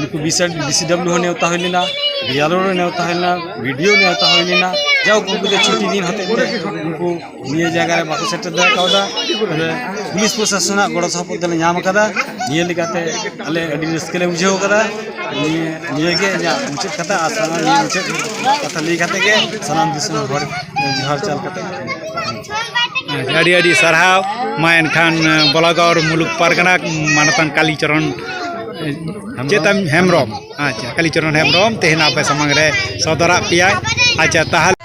ᱱᱩᱠᱩ ᱵᱤᱥᱤ ᱰᱟᱵᱞᱤᱭᱩ ᱦᱚᱸ ᱱᱮᱣᱛᱟ ᱦᱩᱭ ᱞᱮᱱᱟ, ᱵᱤ ᱮᱞ ᱳ ᱨᱮ ᱱᱮᱣᱛᱟ ᱦᱩᱭ ᱞᱮᱱᱟ, ᱵᱤ ᱰᱤ ᱳ ᱱᱮᱣᱛᱟ ᱦᱩᱭ ᱞᱮᱱᱟ᱾ ᱡᱟᱭᱦᱳᱠ, ᱩᱱᱠᱩ ᱫᱚ ᱪᱷᱩᱴᱤ ᱫᱤᱱ ᱦᱚᱛᱮᱡ ᱛᱮ ᱩᱱᱠᱩ ᱱᱤᱭᱟᱹ ᱡᱟᱭᱜᱟ ᱨᱮ ᱵᱟᱠᱚ ᱥᱮᱴᱮᱨ ᱫᱟᱲᱮ ᱠᱟᱣᱫᱟ᱾ ᱛᱚᱵᱮ ᱯᱩᱞᱤᱥ ᱯᱨᱚᱥᱟᱥᱚᱱᱟᱜ ᱜᱚᱲᱚ ᱥᱚᱯᱚᱦᱚᱫ ᱞᱮ ᱧᱟᱢ ᱟᱠᱟᱫᱟ᱾ ᱱᱤᱭᱟᱹ ᱞᱮᱠᱟᱛᱮ ᱟᱞᱮ ᱟᱹᱰᱤ ᱨᱟᱹᱥᱠᱟᱹ ᱞᱮ ᱵᱩᱡᱷᱟᱹᱣ ᱟᱠᱟᱫᱟ᱾ ᱱᱤᱭᱟᱹ, ᱱᱤᱭᱟᱹ ᱜᱮ ᱤᱧᱟᱹᱜ ᱢᱩᱪᱟᱹᱫ ᱠᱟᱛᱷᱟ᱾ ᱟᱨ ᱥᱟᱱᱟᱢ ᱱᱤᱭᱟᱹ ᱢᱩᱪᱟᱹᱫ ᱠᱟᱛᱷᱟ ᱞᱟᱹᱭ ᱠᱟᱛᱮ ᱜᱮ ᱥᱟᱱᱟᱢ ᱫᱤᱥᱚᱢ ᱦᱚᱲ ᱡᱚᱦᱟᱨ ᱪᱟᱞ ᱠᱟᱛᱮ᱾ ᱟᱪᱪᱷᱟ, ᱟᱹᱰᱤ ᱟᱹᱰᱤ ᱥᱟᱨᱦᱟᱣ᱾ ᱢᱟ ᱮᱱᱠᱷᱟᱱ, ᱵᱚᱞᱟᱜᱚᱲ ᱢᱩᱞᱩᱠ ᱯᱟᱨᱜᱟᱱᱟ ᱢᱟᱱᱚᱛᱟᱱ ᱠᱟᱞᱤᱪᱚᱨᱚᱱ ᱪᱮᱛᱟᱱ ᱦᱮᱢᱵᱨᱚᱢ᱾ ᱟᱪᱪᱷᱟ, ᱠᱟᱞᱤᱪᱚᱨᱚᱱ ᱦᱮᱢᱵᱨᱚᱢ ᱛᱮᱦᱮᱧ ᱟᱯᱮ ᱥᱟᱢᱟᱝ ᱨᱮ ᱥᱚᱫᱚᱨᱟᱜ ᱯᱮᱭᱟᱭ᱾ ᱟᱪᱪᱷᱟ, ᱛᱟᱦᱚᱞᱮ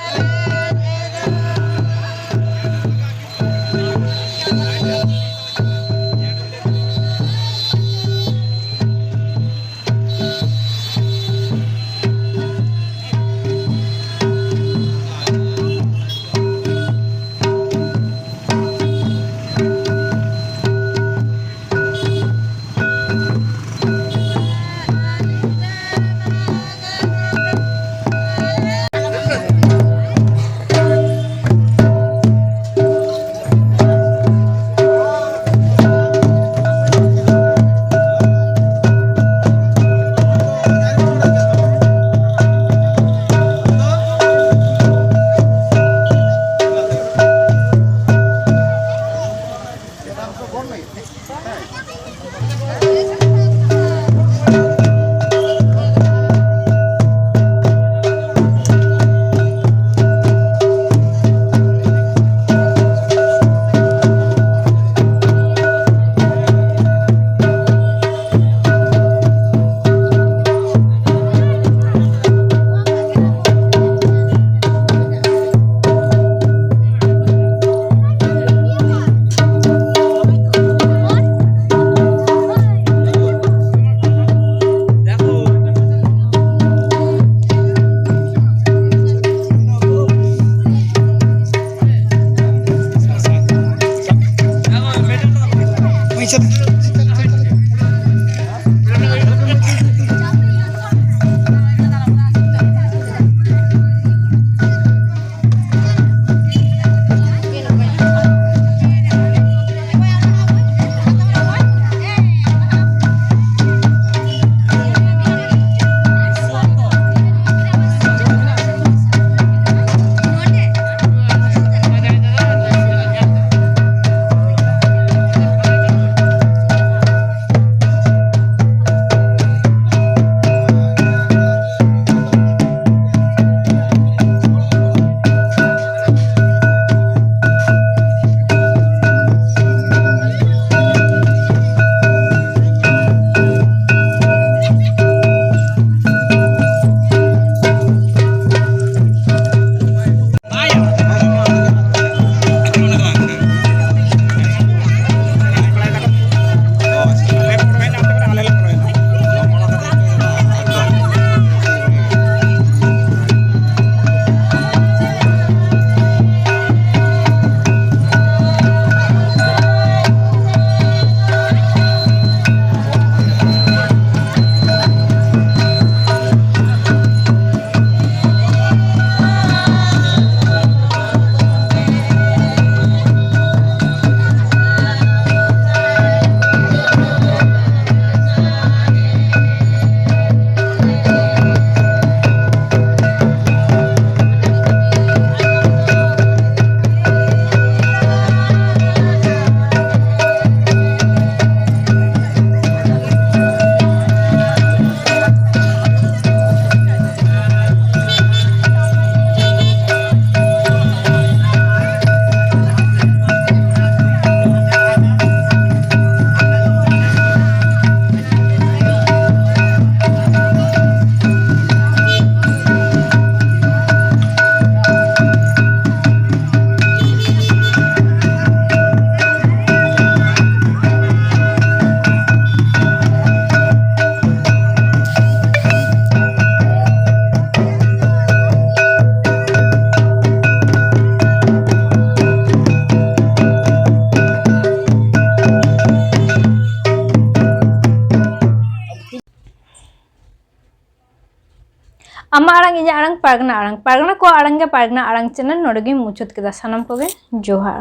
ᱟᱢᱟᱜ ᱟᱲᱟᱝ, ᱤᱧᱟᱹᱜ ᱟᱲᱟᱝ, ᱯᱟᱨᱜᱟᱱᱟ ᱟᱲᱟᱝ, ᱯᱟᱨᱜᱟᱱᱟ ᱠᱚᱣᱟᱜ ᱟᱲᱟᱝ ᱜᱮ ᱯᱟᱨᱜᱟᱱᱟ ᱟᱲᱟᱝ ᱪᱮᱱᱮᱞ᱾ ᱱᱚᱰᱮ ᱜᱤᱧ ᱢᱩᱪᱟᱹᱫ ᱠᱮᱫᱟ᱾ ᱥᱟᱱᱟᱢ ᱠᱚᱜᱮ ᱡᱚᱦᱟᱨ᱾